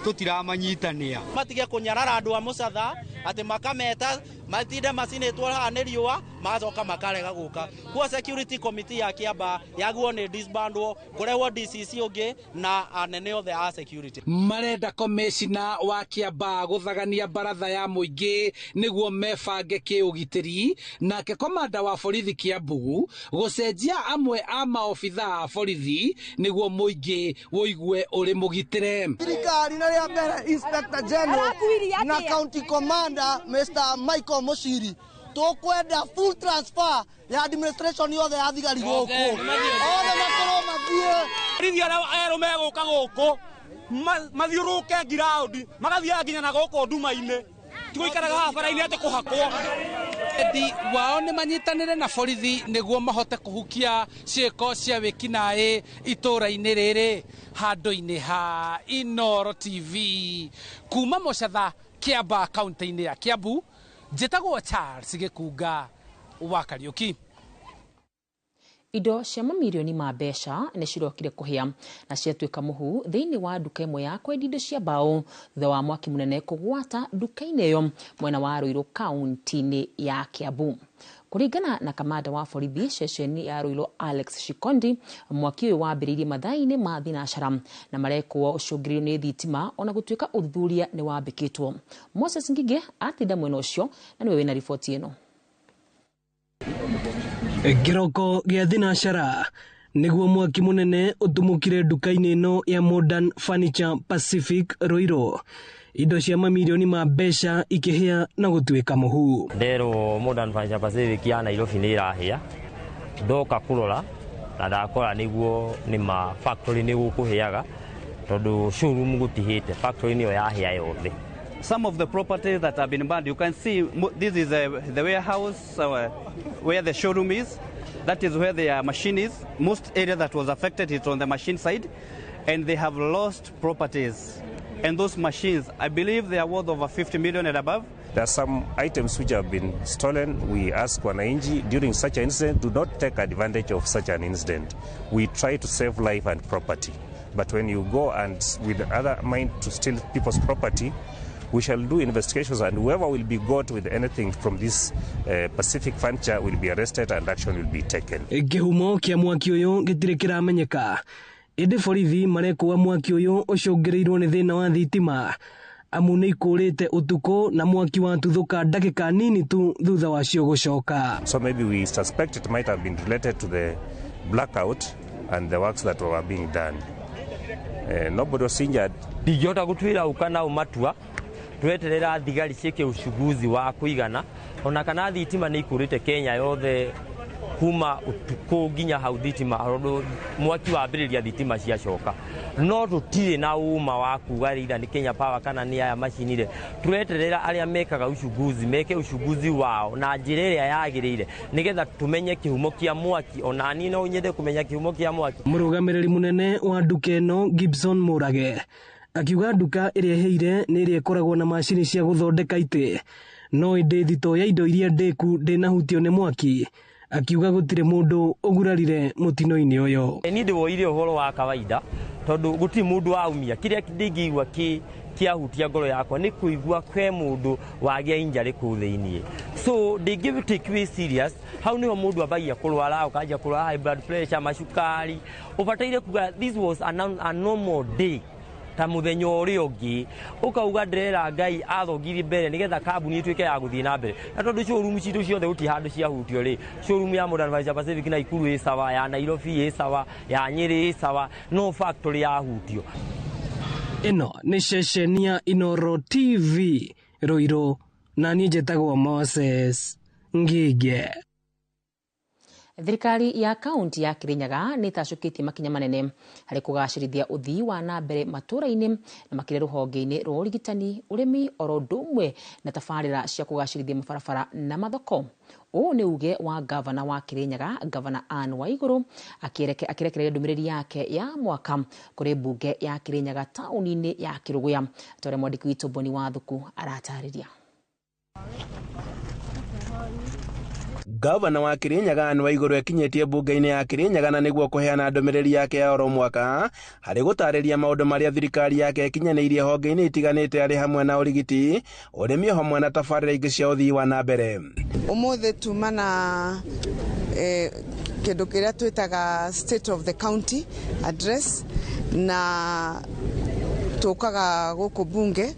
tũtiramanyita. Matige kunyarara andu a Mucatha ati makameta matinde macinĩtwo haha nĩ riũa magacoka makarega gũka. Kuo security committee ya Kiambaa yaguo nĩ disbandwo kũrehwo DCC ũngĩ na anene othe a security. Marenda komishina wa Kiambaa gũthagania baratha ya mũingĩ nĩguo mebange kĩũgitĩri, nake komanda wa borithi Kiambu gũcenjia amwe a maobitha a borithi nĩguo mũingĩ ũigue ũrĩ mũgitĩre. Thirikari na rĩa mbere Inspector General na County Commander Mr. Michael Mushiri tukwenda full transfer ya administration yothe ya thigari gũkũ, othe makorwo mathiĩ. Borithi arĩa erũ megũka gũkũ mathiũrũrũke ngiraundi magathiaga nginya na gũkũ nduma-inĩ, tigũikaraga haha bara-inĩ atĩ kũhakwo. Endi wao nĩ manyitanĩre na borithi nĩguo mahote kũhukia ciĩko cia wĩkinaĩ itũũra-inĩ rĩrĩ. Handũ-inĩ ha Inooro TV kuma Mucatha, Kiambaa, kaunti-inĩ ya Kiambu, njĩtagwo Charles Gĩkunga wa Kariũki. Indo cia mamirioni ma mbeca nĩ cirokire kũhĩa na ciatuĩka mũhu thĩinĩ wa nduka ĩmwe ya kwendia indo cia mbaũ thutha wa mwaki mũnene kũgwata nduka-inĩ ĩyo mwena wa Ruiru kaunti-inĩ ya Kiambu. Kũringana na kamanda wa borithi ceceni ya Ruiru Alex Shikondi, mwaki ũyũ wambĩrĩirie mathaa-inĩ ma thinacara na marekwo ũcũngĩrĩrio nĩ thitima ona gũtuĩka ũthuthuria nĩ wambĩkĩtwo. Moses Ngige atinda mwena ũcio na nĩwe wĩna riboti ĩno. Kĩroko gĩa thinacara nĩguo mwaki mũnene ũtumũkire nduka-inĩ ĩno ya Modern Furniture Pacific Ruiru, indo cia mamirioni ma mbeca ikĩhĩa na gũtuĩka mũhu. Nderwo Modern Furniture Pacific ya Nairobi nĩ ĩrahĩa, ndoka kũrora na ndakora nĩguo nĩ ma factory nĩ gũkũhĩaga tondũ showroom gũtihĩte, factory nĩyo yahĩa yothe. Some of the properties that have been burned, you can see this is the warehouse where the showroom is. That is where the machine is. Most area that was affected is on the machine side, and they have lost properties. And those machines, I believe they are worth over 50 million and above. There are some items which have been stolen. We ask wananchi during such an incident, do not take advantage of such an incident. We try to save life and property. But when you go and with other mind to steal people's property, we shall do investigations, and whoever will be got with anything from this Pacific Furniture will be arrested and action will be taken. Kĩhumo kĩa mwaki ũyũ gĩtirĩ kĩramenyeka, ĩndĩ borithi marekũa mwaki ũyũ ũcũngĩrĩirwo nĩ thĩna wa thitima, amu nĩ ikũrĩte ũtukũ na mwaki watuthũka ndagĩka nini tu thutha wacio gũcoka. So maybe we suspect it might have been related to the blackout and the works that were being done. Nobody was injured. Ndingĩhota gũtuĩra ũka na ũmatua tweterera thigari ciĩke uchuguzi wa kũigana ona kana thitima nĩ ikũrĩte Kenya yothe kuma ũtukũ nginya hau thitima tondũ mwaki wambĩrĩria thitima ciacoka, no tũtirĩ na ũma wa kuga either nĩ Kenya Power kana nĩ aya macinire. Tũreterera arĩa mekaga uchuguzi meke uchuguzi wao na njĩra ĩrĩa yagĩrĩire nĩgetha tũmenye kĩhumo kĩa mwaki. Ona niĩ no nyende kũmenya kĩhumo kĩa mwaki. Mũrũgamĩrĩri mũnene wa nduka ĩno Gibson Mũrage akiuga nduka ĩrĩa ĩhĩire nĩ ĩrĩa ĩkoragwo na macini cia gũthondeka itĩ, no ĩndĩ thito ya indo iria ndĩku ndĩnahutio nĩ mwaki. Akiuga gũtirĩ mũndũ ũgurarire mũtino-inĩ ũyũ. Niĩ ndĩwoire ũhoro wa kawaida tondũ gũtirĩ mũndũ waumia. Kĩrĩa ndingĩigua kĩahutia ngoro yakwa nĩ kũigua kwe mũndũ wagĩa injury kũu thĩiniĩ, so ndingĩ take it serious. Hau nĩho mũndũ ambagia kũrwara, ũkanjia kũrwara high blood pressure, macukari. Ũbataire kuga this was a normal day ta muthenya ũrĩa ũngĩ, ũkauga ndĩrera Ngai athongirie mbere nĩgetha kambuni ĩtuĩke ya gũthiĩ na mbere. Na tondũ showroom citũ ciothe gũtirĩ handũ ciahutio rĩ, showroom ya Modern Furniture Pacific na Ikuru ĩ sawa, ya Nairobi ĩ sawa, ya Nyĩrĩ ĩ sawa, no factory yahutio. Ĩno nĩ ceceni ya Inooro TV Ruiru, na niĩ njĩtagwo Moses Ngige. Thirikari ya kaunti ya Kirinyaga nĩ ĩtacũkĩtie makinya manene harĩ kũgacĩrithia ũthii wa na mbere matũũra-inĩ na makĩria rũhonge-inĩ rwa ũrigitani, ũrĩmi oro ũndũ ũmwe na tabarĩra cia kũgacĩrithia mabarabara na mathoko. Ũũ nĩ uge wa gavana wa Kirinyaga, Gavana Anne Waiguru, akĩrekereria ndũmĩrĩri yake ya mwaka kũrĩ mbunge ya Kirinyaga taũni-inĩ ya Kĩrũgũya. Ta ũrĩa mwandĩki witũ Boni Wathuku aratarĩria. Gavana wa Kirinyaga Anne Waiguru ekinyĩtie mbunge-inĩ ya Kirinyaga na nĩguo kũheana ndũmĩrĩri yake ya oro mwaka harĩ gũtarĩria maũndũ marĩa thirikari yake ĩkinyanĩirie honge-inĩ itiganĩte arĩ hamwe na ũrigiti, ũrĩmi hamwe na tabarĩra ingĩ cia ũthii wa na mbere. Ũmũthĩ tuma na kĩndũ kĩrĩa twĩtaga State of the County Address, na tũkaga gũkũ bunge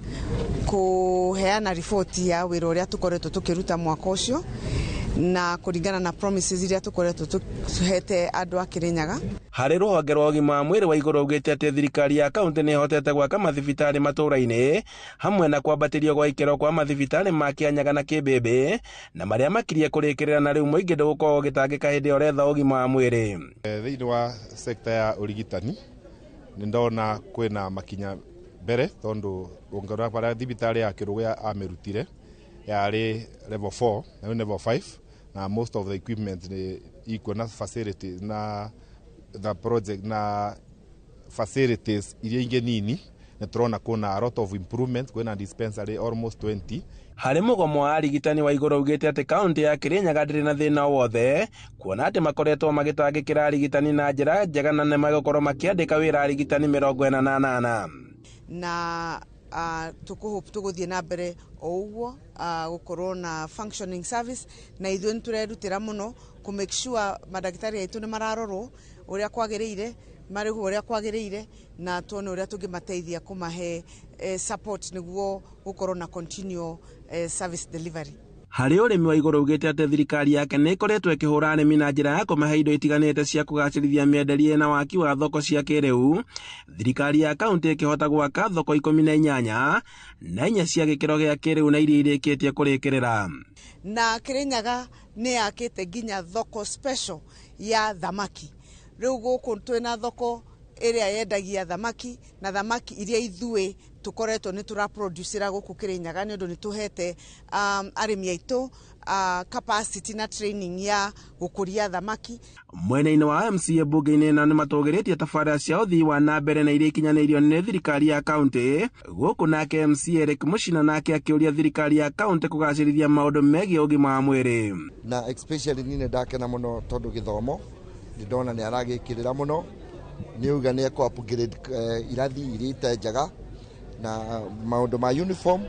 kũheana riboti ya wĩra ũrĩa tũkoretwo tũkĩruta mwaka ũcio na kũringana na promises iria tũkoretwo tũhete andũ a Kirinyaga. Harĩ rũhonge rwa ũgima wa mwĩrĩ wa igũrũ augĩte atĩ thirikari ya kaunti nĩ ĩhotete gwaka mathibitarĩ matũũra-inĩ hamwe na kwambatĩrio gwa ikĩro kwa mathibitarĩ ma Kĩanyaga na Kĩmbĩmbĩ na marĩa makirie kũrĩkĩrĩra, na rĩu mũingĩ ndũgũkorwo ũgĩtangĩka hĩndĩ ĩrĩa ũretha ũgima wa mwĩrĩ. Thĩinĩ wa sekta ya ũrigitani nĩ ndona kwĩna makinya mbere, tondũ ũngĩrora harĩa thibitarĩ ya Kĩrũgũya amĩrutire yarĩ level 4 na rĩu level 5, na most of the equipment nĩ ikuo na facility na the project na facilities iria ingĩ nini nĩ tũrona kwĩna a lot of improvement, kwĩna dispensary almost 20. Harĩ mũgomo wa arigitani wa igũrũ augĩte atĩ kaunti ya Kirinyaga ndĩrĩ na thĩna o wothe kuona atĩ makoretwo magĩtangĩkĩra arigitani na njĩra njega na nĩmegũkorwo makĩandĩka wĩra arigitani 48. Na tũkũhope tũgũthiĩ na mbere o ũguo gũkorwo na functioning service, na ithuĩ nĩ tũrerutĩra mũno kũ make sure mandagĩtarĩ aitũ nĩ mararorwo ũrĩa kwagĩrĩire, marĩhwo ũrĩa kwagĩrĩire, na tuone ũrĩa tũngĩmateithia kũmahe support nĩguo gũkorwo na continual service delivery. Harĩ ũrĩmi wa igũrũ augĩte atĩ thirikari yake nĩ ĩkoretwo ĩkĩhũra arĩmi na njĩra ya kũmahe indo itiganĩte cia kũgacĩrithia mĩenderie na waki wa thoko cia kĩrĩu, thirikari ya kaunti ĩkĩhota gwaka thoko 18 na 4 cia gĩkĩro gĩa kĩrĩu na iria irĩkĩtie kũrĩkĩrĩra. Na Kirinyaga nĩ yakĩte nginya thoko special ya thamaki. Rĩu gũkũ twĩna thoko ĩrĩa yendagia thamaki, na thamaki iria ithuĩ tũkoretwo nĩ tũraproducera gũkũ Kirinyaga nĩ ũndũ nĩ tũhete arĩmi aitũ capacity na training ya gũkũria thamaki. Mwena-inĩ wa MCA mbunge-inĩ ĩno nĩ matũgĩrĩtie tabarĩra cia ũthii wa na mbere na iria ikinyanĩirio nĩ thirikari ya kaunti gũkũ, nake MCA Eric Muchina nake akĩũria thirikari ya kaunti kũgacĩrithia maũndũ megiĩ ũgima wa mwĩrĩ. Na especially niĩ nĩ ndakena mũno tondũ gĩthomo nĩ ndona nĩ aragĩkĩrĩra mũno, nĩ auga nĩ ekũ upgrade irathi iria ite njega na maũndũ ma uniform,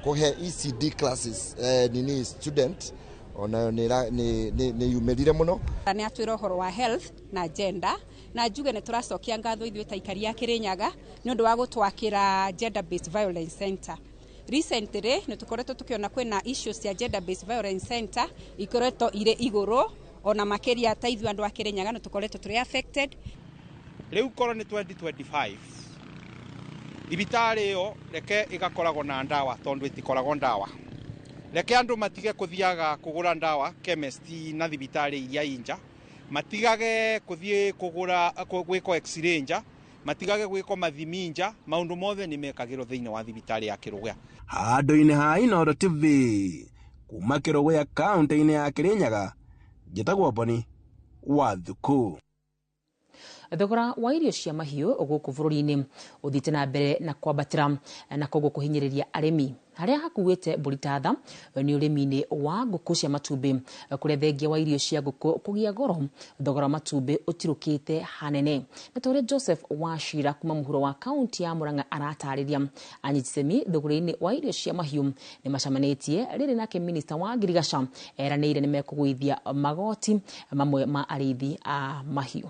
kũhe ECD classes nini student onayo nĩ yumĩrire mũno. Nĩ atwĩra ũhoro wa health na gender, na njuge nĩ tũracokia ngatho ithuĩ ta aikari a Kirinyaga nĩ ũndũ wa gũtwakĩra gender based violence center. Recently nĩ tũkoretwo tũkĩona kwĩna issues cia gender based violence center ikoretwo irĩ igũrũ, ona makĩria ta ithuĩ andũ a Kirinyaga nĩ tũkoretwo tũrĩ affected. Rĩu korwo nĩ 2025 thibitarĩ ĩyo reke ĩgakoragwo na ndawa, tondũ ĩtikoragwo ndawa. Reke andũ matige kũthiaga kũgũra ndawa chemist na thibitarĩ iria inja, matigage kũthiĩ kũgũra gwĩkwo x-ray nja, matigage gwĩkwo mathimi nja, maũndũ mothe nĩ mekagĩrwo thĩinĩ wa thibitarĩ ya Kĩrũgũya. Handũ-inĩ ha Inooro TV kuma Kĩrũgũya kaunti-inĩ ya Kirinyaga, njĩtagwo Boni Wathuku. Thogora wa irio cia mahiũ gũkũ bũrũri-inĩ ũthiĩte na mbere na kwambatĩra na koguo kũhinyĩrĩria arĩmi. Harĩa hakuĩte mbũri ta tha nĩ ũrĩmi-inĩ wa ngũkũ cia matumbĩ, kũrĩa thengia wa irio cia ngũkũ kũgĩa goro, thogora wa matumbĩ ũtirũkĩte hanene. Na ta ũrĩa Joseph Wachira kuma mũhuro wa kaunti ya Murang'a aratarĩria, anyiti itemi thogora-inĩ wa irio cia mahiũ nĩ macemanĩtie rĩrĩ, nake minista wa ngirigaca eranĩire nĩ mekũgũithia magoti mamwe ma arĩithi a mahiũ.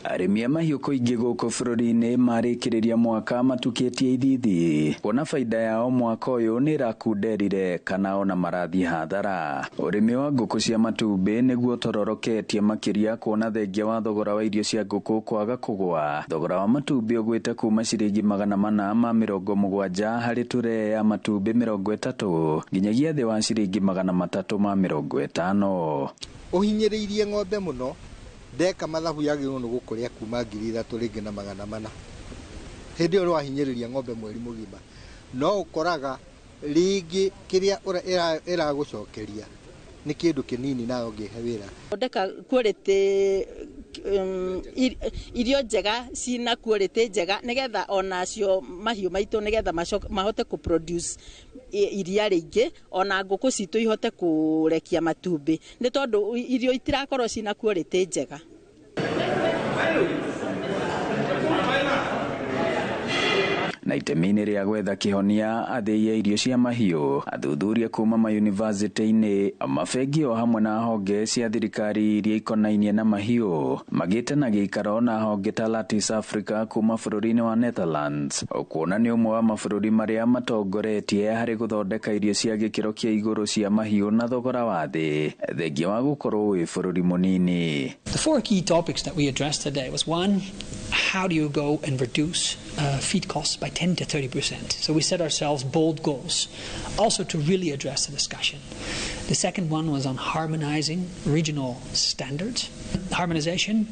Arĩmi a mahiũ kũingĩ gũkũ bũrũri-inĩ marĩkĩrĩria mwaka matukĩtie ithithi kuona baida yao mwaka ũyũ nĩ ĩrakunderire kana ona marathiĩ hathara. Ũrĩmi wa ngũkũ cia matumbĩ nĩguo ũtororoketie makĩria kuona thengia wa thogora wa irio cia ngũkũ kwaga kũgũa. Thogora wa matumbĩ ũgwĩte kuma ciringi 470 harĩ turee ya matumbĩ 30 nginyagia thĩ wa ciringi 350. Ũhinyĩrĩirie ng'ombe mũno ndeka mathabu yagĩrĩirwo nĩ gũkũrĩa kuma 3,000 rĩngĩ na 400. Hĩndĩ ĩyo wahinyĩrĩria ng'ombe mweri mũgima no ũkoraga rĩngĩ kĩrĩa ĩragũcokeria nĩ kĩndũ kĩnini nayo ũngĩhe wĩra. Thondeka quality irio njega cina quality njega nigetha onacio mahiũ maitũ nigetha mahote kũ produce iria rĩingĩ ona ngũkũ citũ ihote kũrekia matumbĩ nĩ tondũ irio itirakorwo cina quality njega. Na itemi-inĩ rĩa gwetha kĩhonia athĩi a irio cia mahiũ athuthuria kuma mayunivasĩtĩ-inĩ mabengi o hamwe na honge cia thirikari iria ikonainie na mahiũ magĩte na gĩikaro na honge ta Lattice Africa kuma bũrũri-inĩ wa Netherlands kuona nĩ ũmwe wa mabũrũri marĩa matongoretie harĩ gũthondeka irio cia gĩkĩro kĩa igũrũ cia mahiũ na thogora wa thĩ thengia wa gũkorwo wĩ bũrũri mũnini. The four key topics that we addressed today was one, how do you go and reduce feed costs by 10 to 30%? So we set ourselves bold goals, also to really address the discussion. The second one was on harmonizing regional standards. Harmonization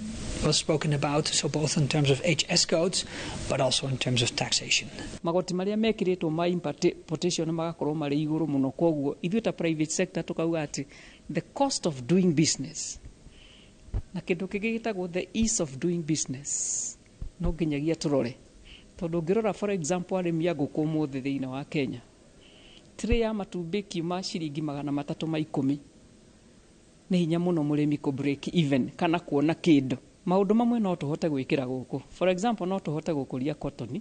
was spoken about, so both in terms of HS codes, but also in terms of taxation. Magoti maria mekiritwo ma importation magakorwo mari iguru muno, koguo ithuĩ ta private sector tukauga ati the cost of doing business na kindu kingi gitagwo the ease of doing business no nginyagia turore, tondu ngirora for example arĩmi a ngũkũ ũmũthĩ thĩinĩ wa Kenya tray ya matumbĩ kiuma ciringi 310 nĩ hinya mũno mũrĩmi kũ break even kana kuona kĩndũ. Maũndũ mamwe no tũhote gwĩkĩra gũkũ, for example no tũhote gũkũria cotton,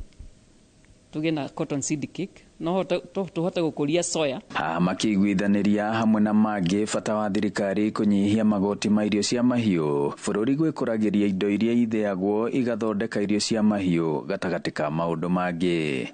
tũgĩe na cotton seed cake, no tũhote gũkũria soya. Haha makĩiguithanĩria hamwe na mangĩ bata wa thirikari kũnyihia magoti ma irio cia mahiũ bũrũri gwĩkũragĩria indo iria itheagwo igathondeka irio cia mahiũ gatagatĩ ka maũndũ mangĩ.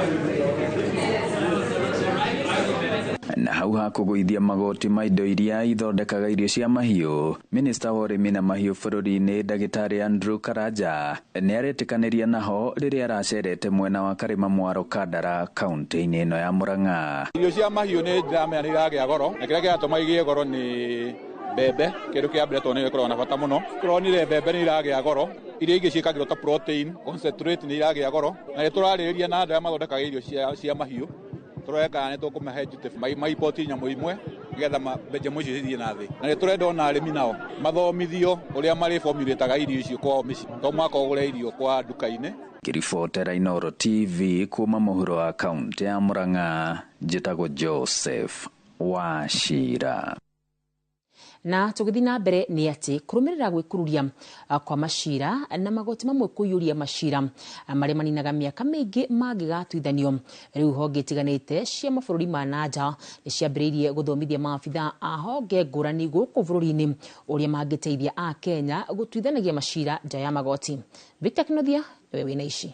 Na hau hakũgũithia magoti ma indo iria ithondekaga irio cia mahiũ, minista wa ũrĩmi na mahiũ bũrũri-inĩ ndagĩtarĩ Andrew Karanja nĩaretĩkanĩria naho rĩrĩa aracerete mwena wa Karĩma Mwaro Kandara kaunti-inĩ ĩno ya Murang'a. Irio cia mahiũ nĩ ndĩramenya nĩ iragĩa goro, na kĩrĩa kĩratũma igĩe goro nĩ mbembe, kĩndũ kĩa mbere tondũ nĩ gĩkoragwo na bata mũno. Tũronire mbembe nĩ iragĩa goro, iria ingĩ ciĩkagĩrwo ta protein concentrate nĩ iragĩa goro, na nĩ tũrarĩrĩria na andũ arĩa mathondekaga irio cia mahiũ tũrore kana nĩ tũkũmahe duty maipoti nyamũ imwe nĩgetha nyamũ icio cithiĩ na thĩ. Na nĩ tũrenda ona arĩmi nao mathomithio ũrĩa marĩbomurĩtaga irio icio kwao mĩciĩ, to mũhaka ũgũre irio kwa nduka-inĩ. Ngĩribotera Inooro TV kuma mũhuro wa kaunti ya Murang'a, njĩtagwo Joseph Wachira. Na tũgĩthiĩ na mbere nĩ atĩ kũrũmĩrĩra gwĩkururia kwa macira na magoti mamwe kũiyũria macira marĩa maninaga mĩaka mĩingĩ mangĩgatuithanio, rĩu honge itiganĩte cia mabũrũri ma nanja nĩ ciambĩrĩirie gũthomithia maabithaa a honge ngũrani gũkũ bũrũri-inĩ ũrĩa mangĩteithia a Kenya gũtuithanagia macira nja ya magoti. Victor Kinothia nĩwe wĩna ici.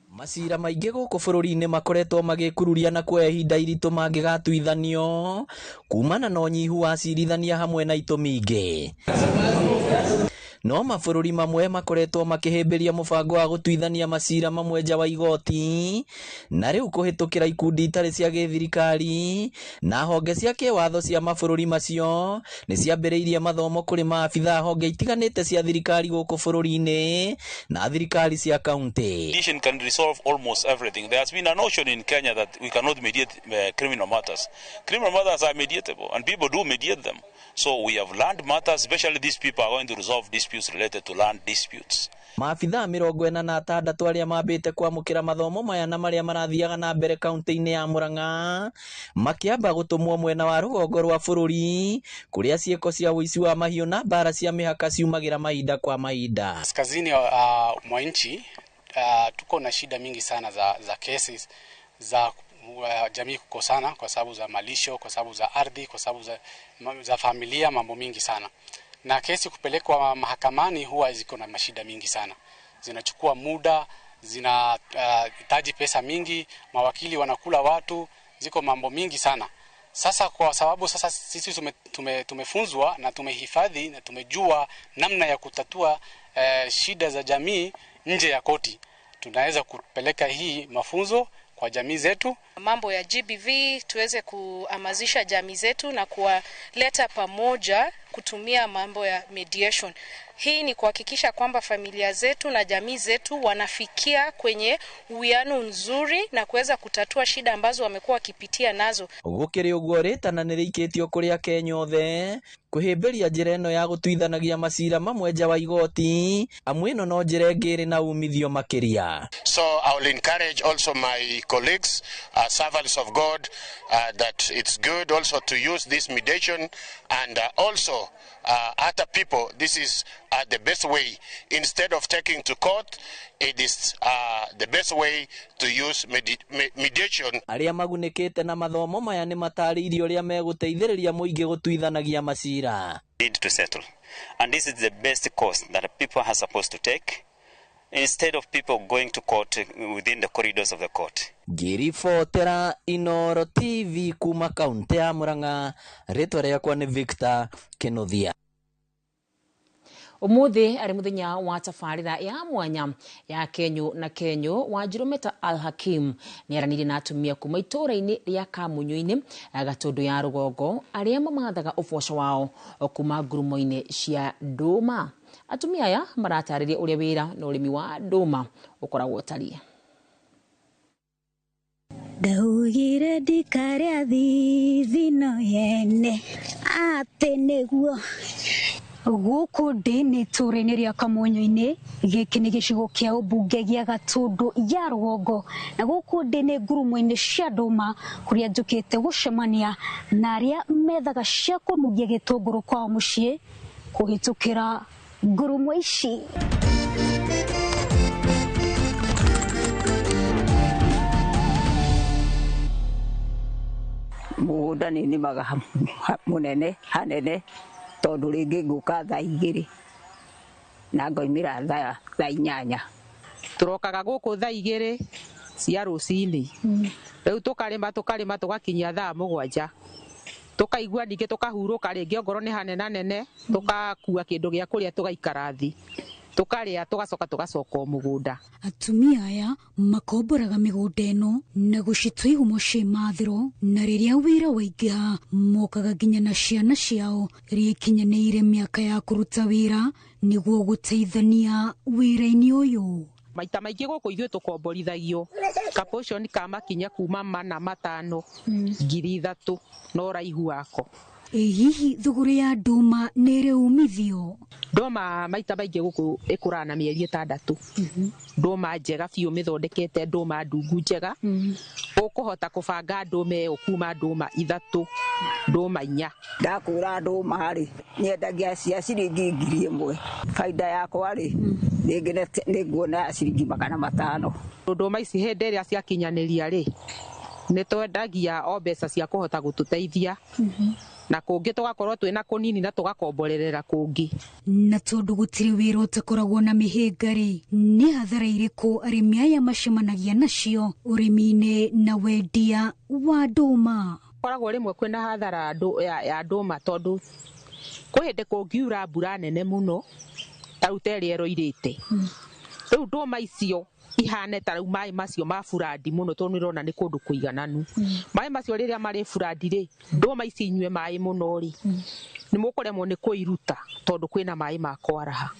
Macira maingĩ gũkũ bũrũri-inĩ makoretwo magĩkururia na kuoya ihinda iritũ mangĩgatuithanio kumana na ũnyihu wa acirithania hamwe na itũmi ingĩ. No mabũrũri mamwe makoretwo makĩhĩmbĩria mũbango wa gũtuithania macira mamwe nja wa igoti na rĩu kũhĩtũkĩra ikundi itarĩ cia gĩthirikari na honge cia kĩwatho cia mabũrũri macio nĩ ciambĩrĩirie mathomo kũrĩ maabithaa honge itiganĩte cia thirikari gũkũ bũrũri-inĩ na thirikari cia kaunti. Mediation can resolve almost everything. There has been a notion in Kenya that we cannot mediate criminal matters. Criminal matters are mediatable and people do mediate them. So we have land matters, especially these people are going to resolve disputes related to land disputes. Maabithaa 46 arĩa mambĩte kwamũkĩra mathomo maya na marĩa marathiaga na mbere kaunti-inĩ ya Murang'a makĩamba gũtũmwo mwena wa rũgongo rwa bũrũri kũrĩa ciĩko cia ũici wa mahiũ na mbara cia mĩhaka ciumagĩra mahinda kwa mahinda. Kaskazini mwa nchi tuko na shida mingi sana za cases za jamii kukosana kwa sababu za malisho, kwa sababu za ardhi, kwa sababu za familia, mambo mingi sana. Na kesi kupelekwa mahakamani huwa ziko na mashida mingi sana, zinachukua muda, zinahitaji pesa mingi, mawakili wanakula watu, ziko mambo mingi sana. Sasa kwa sababu sasa sisi tumefunzwa na tumehifadhi na tumejua namna ya kutatua shida za jamii nje ya koti, tunaweza kupeleka hii mafunzo kwa jamii zetu. Mambo ya GBV tuweze kuhamasisha jamii zetu na kuwaleta pamoja kutumia mambo ya mediation. Hii ni kuhakikisha kwamba familia zetu na jamii zetu wanafikia kwenye uwiano nzuri na kuweza kutatua shida ambazo wamekuwa wakipitia nazo. Gũkĩrĩ ũguo rĩtana nĩrĩikĩtio kũrĩ Akenya othe kũhĩmbĩria njĩra ĩno ya gũtuithanagia macira mamwe nja wa igoti amu ĩno no njĩra ĩngĩ ĩrĩ na umithio makĩria. So I will encourage also my colleagues, servants of God, that it's good also to use this mediation and also other people. This is the best way. Instead of taking to court, it is the best way to use mediation. Arĩa magunĩkĩte na mathomo maya nĩ matarĩirie ũrĩa megũteithĩrĩria mũingĩ gũtuithanagia macira. Need to settle. And this is the best course that people are supposed to take instead of people going to court within the corridors of the court. Ngĩribotera Inooro TV kuma kaunti ya Murang'a, rĩtwa rĩakwa nĩ Victor Kinuthia. Umuthi ari muthenya wa tabarĩra ya mwanya ya Kenyu na Kenyu wa Njirumeta Al Hakim nĩaranĩirie na atumia kuma itũũra-inĩ rĩa Kamunyũ-inĩ Gatũndũ ya rũgongo arĩa mamathaga ũboco wao kuma ngurumo-inĩ cia ndũma. Atumia aya maratarĩria ũrĩa wĩra na ũrĩmi wa ndũma ũkoragwo ũtariĩ. Ndaugire ndikarĩa thithino yene atĩ nĩguo gũkũ ndĩ nĩ itũũra-inĩ rĩa Kamunyũ-inĩ. Gĩkĩ nĩ gĩcigo kĩa ũmbunge gĩa Gatũndũ ya rũgongo na gũkũ ndĩ nĩ ngurumo-inĩ cia ndũma kũrĩa njũkĩte gũcemania na arĩa methaga cia kũnungia gĩtũngũrũ kwao mũciĩ kũhĩtũkĩra ngurumo ici. Mũgũnda nĩ nĩmaga mũnene hanene tondũ rĩngĩ ngũka thaa 2 na ngoimĩra thaa 8. Tũrokaga gũkũ thaa 2 cia rũcinĩ, rĩu tũkarĩma tũgakinyia thaa 7, tũkaigua ningĩ tũkahurũka rĩngĩ ongorwo nĩ hanenanene tũgakua kĩndũ gĩa kũrĩa tũgaikara thĩ tũkarĩa tũgacoka tũgacoka o mũgũnda. Atumia aya makomboraga mĩgũnda ĩno na gũcitua ihumo cia imathĩro, na rĩrĩa wĩra waingĩha mokaga nginya na ciana ciao iria ikinyanĩire mĩaka ya kũruta wĩra nĩguo gũteithania wĩra-inĩ ũyũ. Maita maingĩ gũkũ ithuĩ tũkomborithagio kapotion ka makinya kuma 4 5 3,000 na ũraihu wako. Ĩ hihi thũgũrĩ ya ndũma nĩ ĩrĩ umithio? Ndũma maita maingĩ gũkũ ĩkũraga na mĩeri 6. Ndũma njega biũ mĩthondekete, ndũma ndungu njega, ũkũhota kũbanga ndũma ĩyo kuma ndũma 3 ndũma 4. Ndakũra ndũma rĩ nyendagia cia ciringi 1,000. Baida yakwa rĩ rĩngĩ nĩ nguona ya ciringi 500. Ndũma ici hĩndĩ ĩrĩa ciakinyanĩria rĩ nĩ twendagia o mbeca cia kũhota gũtũteithia na kũngĩ tũgakorwo twĩna kũnini na tũgakomborerera kũngĩ. Na tondũ gũtirĩ wĩra ũtakoragwo na mĩhĩnga rĩ, nĩ hathara irĩkũ arĩmi aya macemanagia nacio ũrĩmi-inĩ na wendia wa ndũma? Koragwo rĩmwe kwĩna hathara ya ndũma tondũ kwĩ hĩndĩ kũngiura mbura nene mũno ta rĩu ta ĩrĩa ĩroirĩte, rĩu ndũma icio ihane ta rĩu maĩ macio ma burandi mũno tondũ nĩũrona nĩ kũndũ kũigananu. Maĩ macio rĩrĩa marĩ burandi rĩ, ndũma ici inyue maĩ mũno rĩ, nĩ mũkũremwo nĩ kũiruta tondũ kwĩna maĩ ma kwaraha.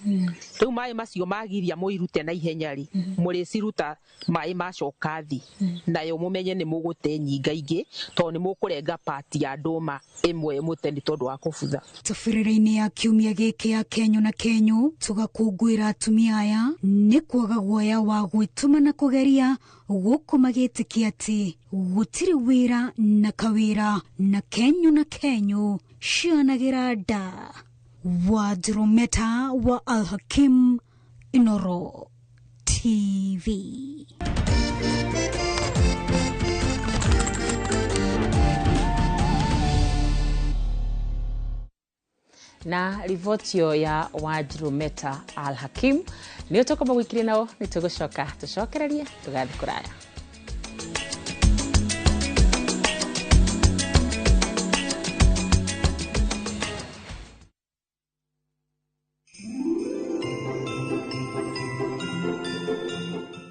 Rĩu maĩ macio magiria mũirute na ihenya rĩ, mũrĩciruta maĩ macoka thĩ, nayo mũmenye nĩ mũgũte nyingaingĩ tondũ nĩ mũkũrenga pati ya ndũma ĩmwe mũte nĩ tondũ wa kũbutha. Tabarĩra-inĩ ya kiumia gĩkĩ ya Kenyu na Kenyu tũgakũngũĩra atumia aya nĩ kwaga guoya wa gwĩtũma na kũgeria gũkũ magĩtĩkia atĩ gũtirĩ wĩra na kawĩra na Kenyu na Kenyu cianagĩra nda. Wanjirumeta wa Al Hakim, Inooro TV. Na riboti ya Wanjiru Meta Al Hakim nĩyo tũkwamba gwĩkirie nao, nĩ tũgũcoka tũcokererie tũgathiĩ kũraya.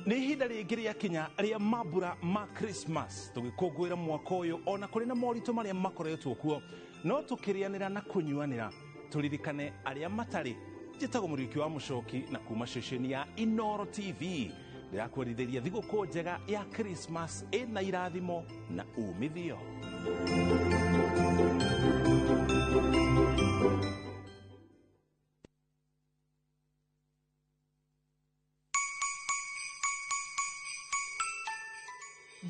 Nĩ ihinda rĩngĩ rĩakinya rĩa mambura ma Christmas, tũgĩkũngũĩra mwaka ũyũ ona kũrĩ na moritũ marĩa makoretwo kuo, no tũkĩrĩanĩra na kũnyuanĩra tũririkane arĩa matarĩ. Njĩtagwo Mũrĩki wa Mũcoki na kuma ceceni ya Inoro TV ndĩrakwerithĩria thigũkũ njega ya Christmas ĩna irathimo na umithio.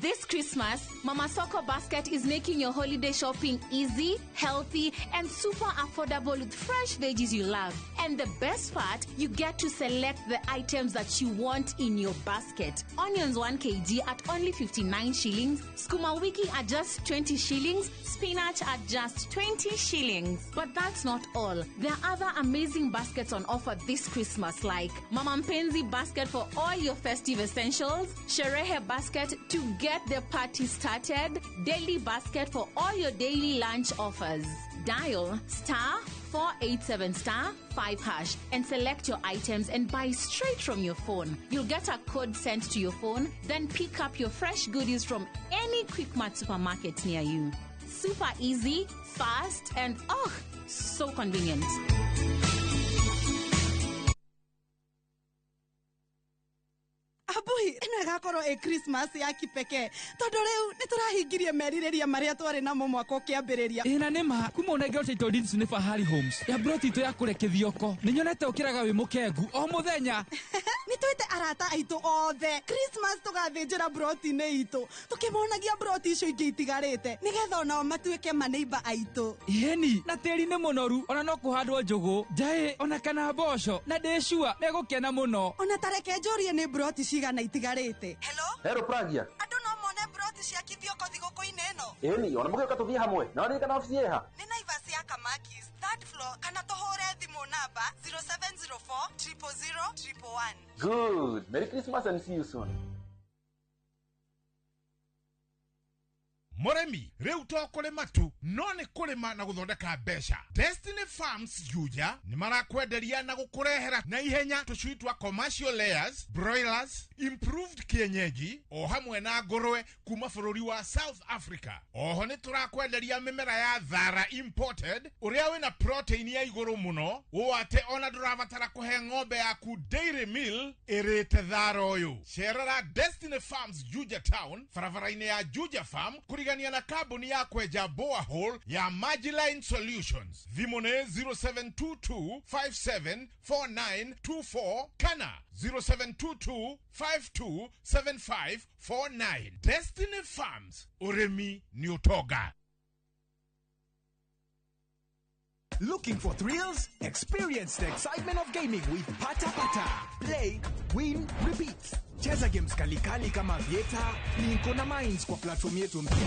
This Christmas, Mama Soko Basket is making your holiday shopping easy, healthy, and super affordable with fresh veggies you love. And the best part, you get to select the items that you want in your basket. Onions 1 kg at only 59 shillings, skuma wiki at just 20 shillings, spinach at just 20 shillings. But that's not all. There are other amazing baskets on offer this Christmas, like Mama Mpenzi basket for all your festive essentials, Sherehe basket to get the party started, daily basket for all your daily lunch offers. Dial *487 *5# and select your items and buy straight from your phone. You'll get a code sent to your phone, then pick up your fresh goodies from any Quickmart supermarket near you. Super easy, fast, and oh, so convenient. Abui, ĩno ĩgakorwo ĩ Christmas ya kipekee tondũ rĩu nĩ tũrahingirie merirĩria marĩa twarĩ namo mwaka ũkĩambĩrĩria. Ĩna nĩ ma kuma ũnengero title deeds nĩ Fahari Homes ya broti itũ ya kũrĩa Kĩthioko, nĩ nyonete ũkĩraga wĩ mũkengu o mũthenya. Nĩ twĩte arata aitũ othe Christmas tũgathĩnjĩra broti-inĩ itũ, tũkĩmonagia broti icio ingĩ itigarĩte nĩgetha onao matuĩke maneiba aitũ. Ĩni na tĩri nĩ mũnoru, ona no kũhandwo njũgũ, njaĩ ona kana mboco, na ndĩ sure megũkena mũno. Ona tareke njũrie nĩ broti cigana itigarĩte. Hello? Hello Pragia. Andũ no mone broti cia Kithioko thigũkũ-inĩ ĩno. Ĩni, ona mũgĩũka tũthiĩ hamwe. Na waririkana obici ĩha? Nĩ Naivas ya Kamakis, third floor, kana tũhũre thimũ namba 0704 000 111. Good. Merry Christmas and see you soon. Mũrĩmi rĩu to kũrĩma tu, no nĩ kũrĩma na gũthondeka mbeca. Destiny Farms Juja nĩ marakwenderia na gũkũrehera na ihenya tũcui twa commercial layers, broilers, improved kienyeji o hamwe na ngũrwe kuma bũrũri wa South Africa. Oho nĩ tũrakwenderia mĩmera ya thara imported ũrĩa wĩna protein ya igũrũ mũno ũũ atĩ ona ndũrabatara kũhe ng'ombe yaku dairy meal ĩrĩte thara ũyũ. Cerera Destiny Farms Juja Town, barabara-inĩ ya Juja Farm, kũrigania na kambuni ya kwenja borehole ya Magiline Solutions. Thimũ nĩ 0722574924 kana 0722527549. Destiny Farms, ũrĩmi nĩ ũtonga. Looking for thrills? Experience the excitement of gaming with Pata Pata. Play, win, repeat. Cheza games kalikali kama Vieta, Plinko na Mines kwa platform yetu mpya.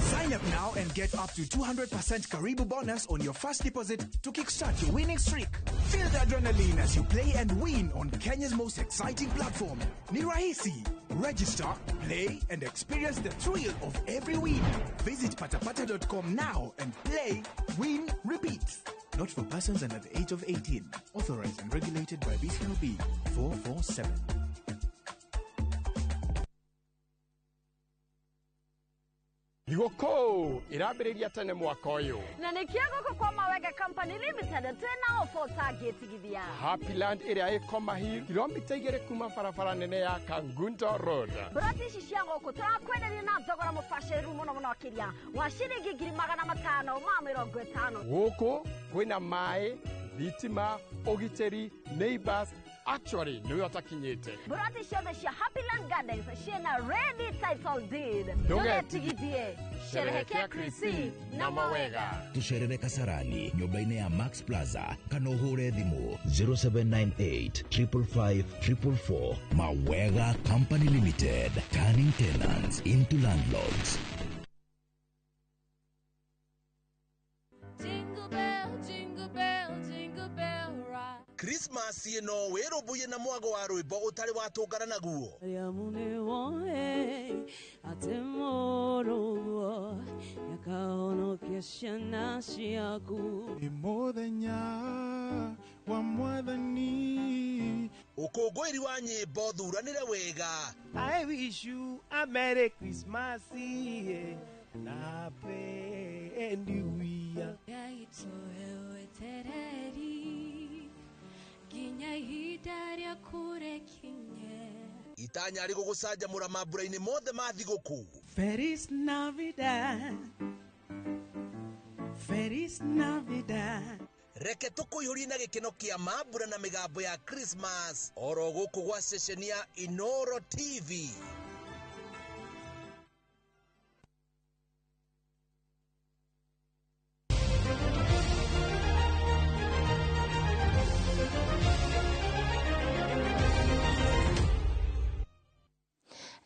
Sign up now and get up to 200% Karibu bonus on your first deposit to kickstart your winning streak. Feel the adrenaline as you play and win on Kenya's most exciting platform. Ni rahisi. Register, play, and experience the thrill of every win. Visit patapata.com now and play, win, repeat. Not for persons under the age of 18. Authorized and regulated by BCLB 447. Thigũkũ ĩrambĩrĩria tene mwaka ũyũ. Na nĩkĩo gũkũ kwa Mawega Company Limited twĩna ofa ũtangĩtigithia. Happyland ĩrĩa ĩ Koma Hill, kilomita 2 kuma barabara nene ya Kangundo Road. Broti ici cia gũkũ tũrakwenderia na thogora mũbacĩrĩru mũno mũno makĩria wa ciringi 550,000. Gũkũ kwĩna maĩ, thitima, ũgitĩri, neighbors, actually nĩwe ũtakinyĩte. Broti ciothe cia Happyland Gardens ciĩna ready title deed. Ndũgetigithie, sherehekea Krisi na Mawega. Tucerere Kasarani nyũmba-inĩ ya Max Plaza kana ũhũre thimũ 0798 555 444. Mawega Company Limited, turning tenants into landlords. Jingle bell, jingle bell, jingle Mũciĩ no wĩrũmbũiye na mwago wa rwĩmbo ũtarĩ watũngana naguo. Mariamu nĩwoe atĩ mũrũguo nĩakahonokia ciana ciaku. Nĩ mũthenya wa mwathani. Ũkũngũĩri wa nyĩmbo thuranĩre wega. I wish you a Merry Christmas and a Happy New Year. Ngai tũhe wetereri nginya ihinda rĩaku rĩkinye. Itanya rĩgũgũcanjamũra mambura-inĩ mothe ma thigũkũ. Feliz Navidad. Feliz Navidad. Reke tũkũihũrie na gĩkeno kĩa mambura na mĩgambo ya Christmas oro gũkũ gwa ceceni ya Inoro TV.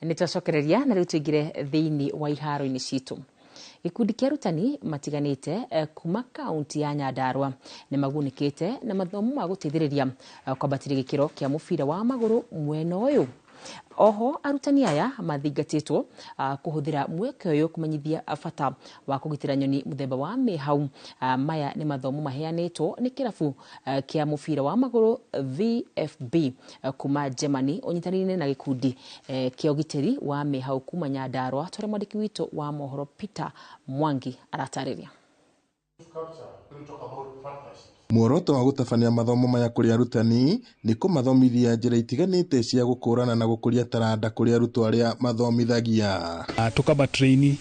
Nĩ twacokereria na rĩu tũingĩre thĩinĩ wa iharo-inĩ citũ. Gĩkundi kĩa arutani matiganĩte kuma kaunti ya Nyandarua nĩ magunĩkĩte na mathomo ma gũteithĩrĩria kwambatĩria gĩkĩro kĩa mũbira wa magũrũ mwena ũyũ. Oho arutani aya mathingatĩtwo kũhũthĩra mweke ũyũ kũmenyithia bata wa kũgitĩra nyoni mũthemba wa mĩhau. Maya nĩ mathomo maheanĩtwo nĩ kĩrabu kĩa mũbira wa magũrũ VFB kuma Germany ũnyitanĩire na gĩkundi kĩa ũgitĩri wa mĩhau kuma Nyandarua. Tũrĩa mwandĩki witũ wa mohoro Peter Mwangi aratarĩria. Muoroto wa gũtabania mathomo maya kũrĩ arutani nĩ kũmathomithia njĩra itiganĩte cia gũkũrana na gũkũria taranda kũrĩ arutwo arĩa mathomithagia. Tukaba train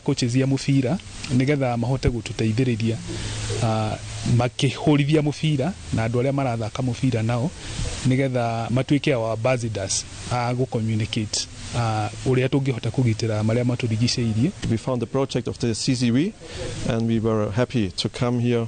coaches ya mũbira nĩgetha mahote gũtũteithĩrĩria makĩhũrithia mũbira na andũ arĩa marathaka mũbira nao nĩgetha matuĩke our ambassadors a gũ communicate ũrĩa tũngĩhota kũgitĩra marĩa matũrigicĩirie. We found the project of the CCV and we were happy to come here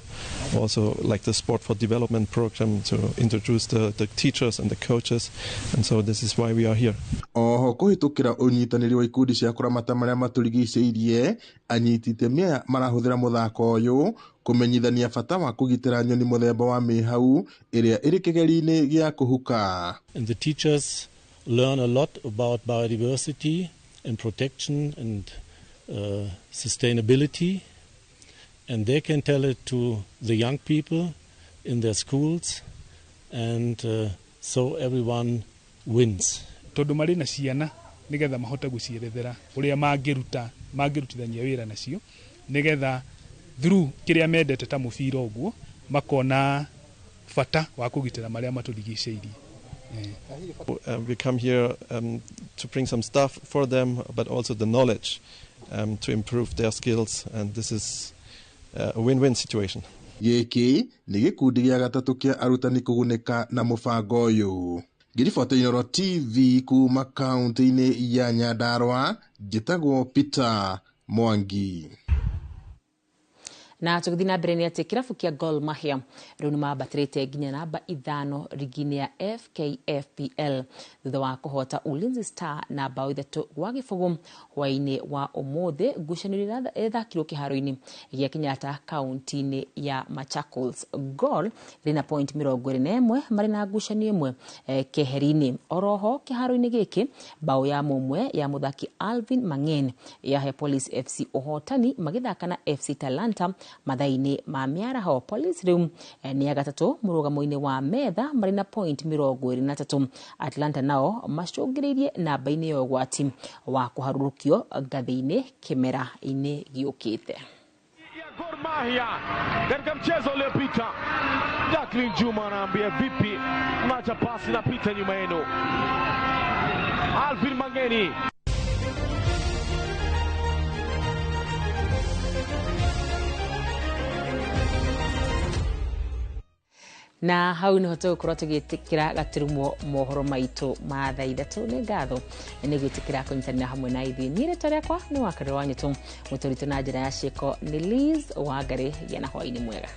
also like the Sport for Development program to introduce the teachers and the coaches, and so this is why we are here. Oho kũhĩtũkĩra ũnyitanĩri wa ikundi cia kũramata marĩa matũrigicĩirie, anyiti itemi aya marahũthĩra mũthako ũyũ kũmenyithania bata wa kũgitĩra nyoni mũthemba wa mĩhau ĩrĩa ĩrĩ kĩgeri-inĩ gĩa kũhuka. And the teachers learn a lot about biodiversity and protection and sustainability, and they can tell it to the young people in their schools, and so everyone wins. Tondũ marĩ na ciana nĩgetha mahote gũcierethera ũrĩa mangĩrutithania wĩra nacio nĩgetha through kĩrĩa mendete ta mũbira ũguo makona bata wa kũgitĩra marĩa matũrigicĩirie. We come here to bring some stuff for them, but also the knowledge to improve their skills, and this is a win-win situation. Gĩkĩ nĩ gĩkundi gĩa gatatũ kĩa arutani kũgunĩka na mũbango ũyũ. Ngĩriboti Inoro TV kuma kaunti-inĩ ya Nyandarua, njĩtagwo Peter Mwangi. Na tũgĩthiĩ na mbere nĩ atĩ kĩrabu kĩa Gor Mahia rĩu nĩ mambatĩrĩte nginya namba 5 rigi-inĩ ya FKFPL thutha wa kũhota Ulinzi Star na bao 3-0 hwaĩ-inĩ wa ũmũthĩ. Ngucanio ĩrĩa ĩthakirwo kĩharo-inĩ gĩa Kenyatta kaunti-inĩ ya Machakos. Gor ĩrĩ na point 21 marĩ na ngucanio ĩmwe keheri-inĩ. Oroho kĩharo-inĩ gĩkĩ bao ya mũmwe ya mũthaki Alvin Mang'en yahe Police FC ũhotani magĩthaka na FC Talanta mathaini ma mĩaraho. Police rĩu nĩ ya gatatũ mũrũgamo-inĩ wa metha marĩ na point 23. Atlanta nao macũngĩrĩirie namba-inĩ ya ũgwati wa kũharũrũkio ngathĩ-inĩ kĩmera-inĩ gĩũkĩte. Gor Mahia katika mchezo uliopita, Jacqueline Juma anaambia vipi, mnacha pasi na pita nyuma yenu. Alvin Mangeni. Na hau niho tũgũkorwo tũgĩtĩkĩra gaturumo mohoro maitũ ma thaa 3. Nĩ ngatho nĩ gwĩtĩkĩra kũnyitanĩra hamwe na ithuĩ. Niĩ rĩtwa rĩakwa nĩ Wakarĩ wa Nyũtũ, mũtũritũ na njĩra ya ciĩko nĩ Liz Wangarĩ. Gĩa na hwaĩ-inĩ mwega.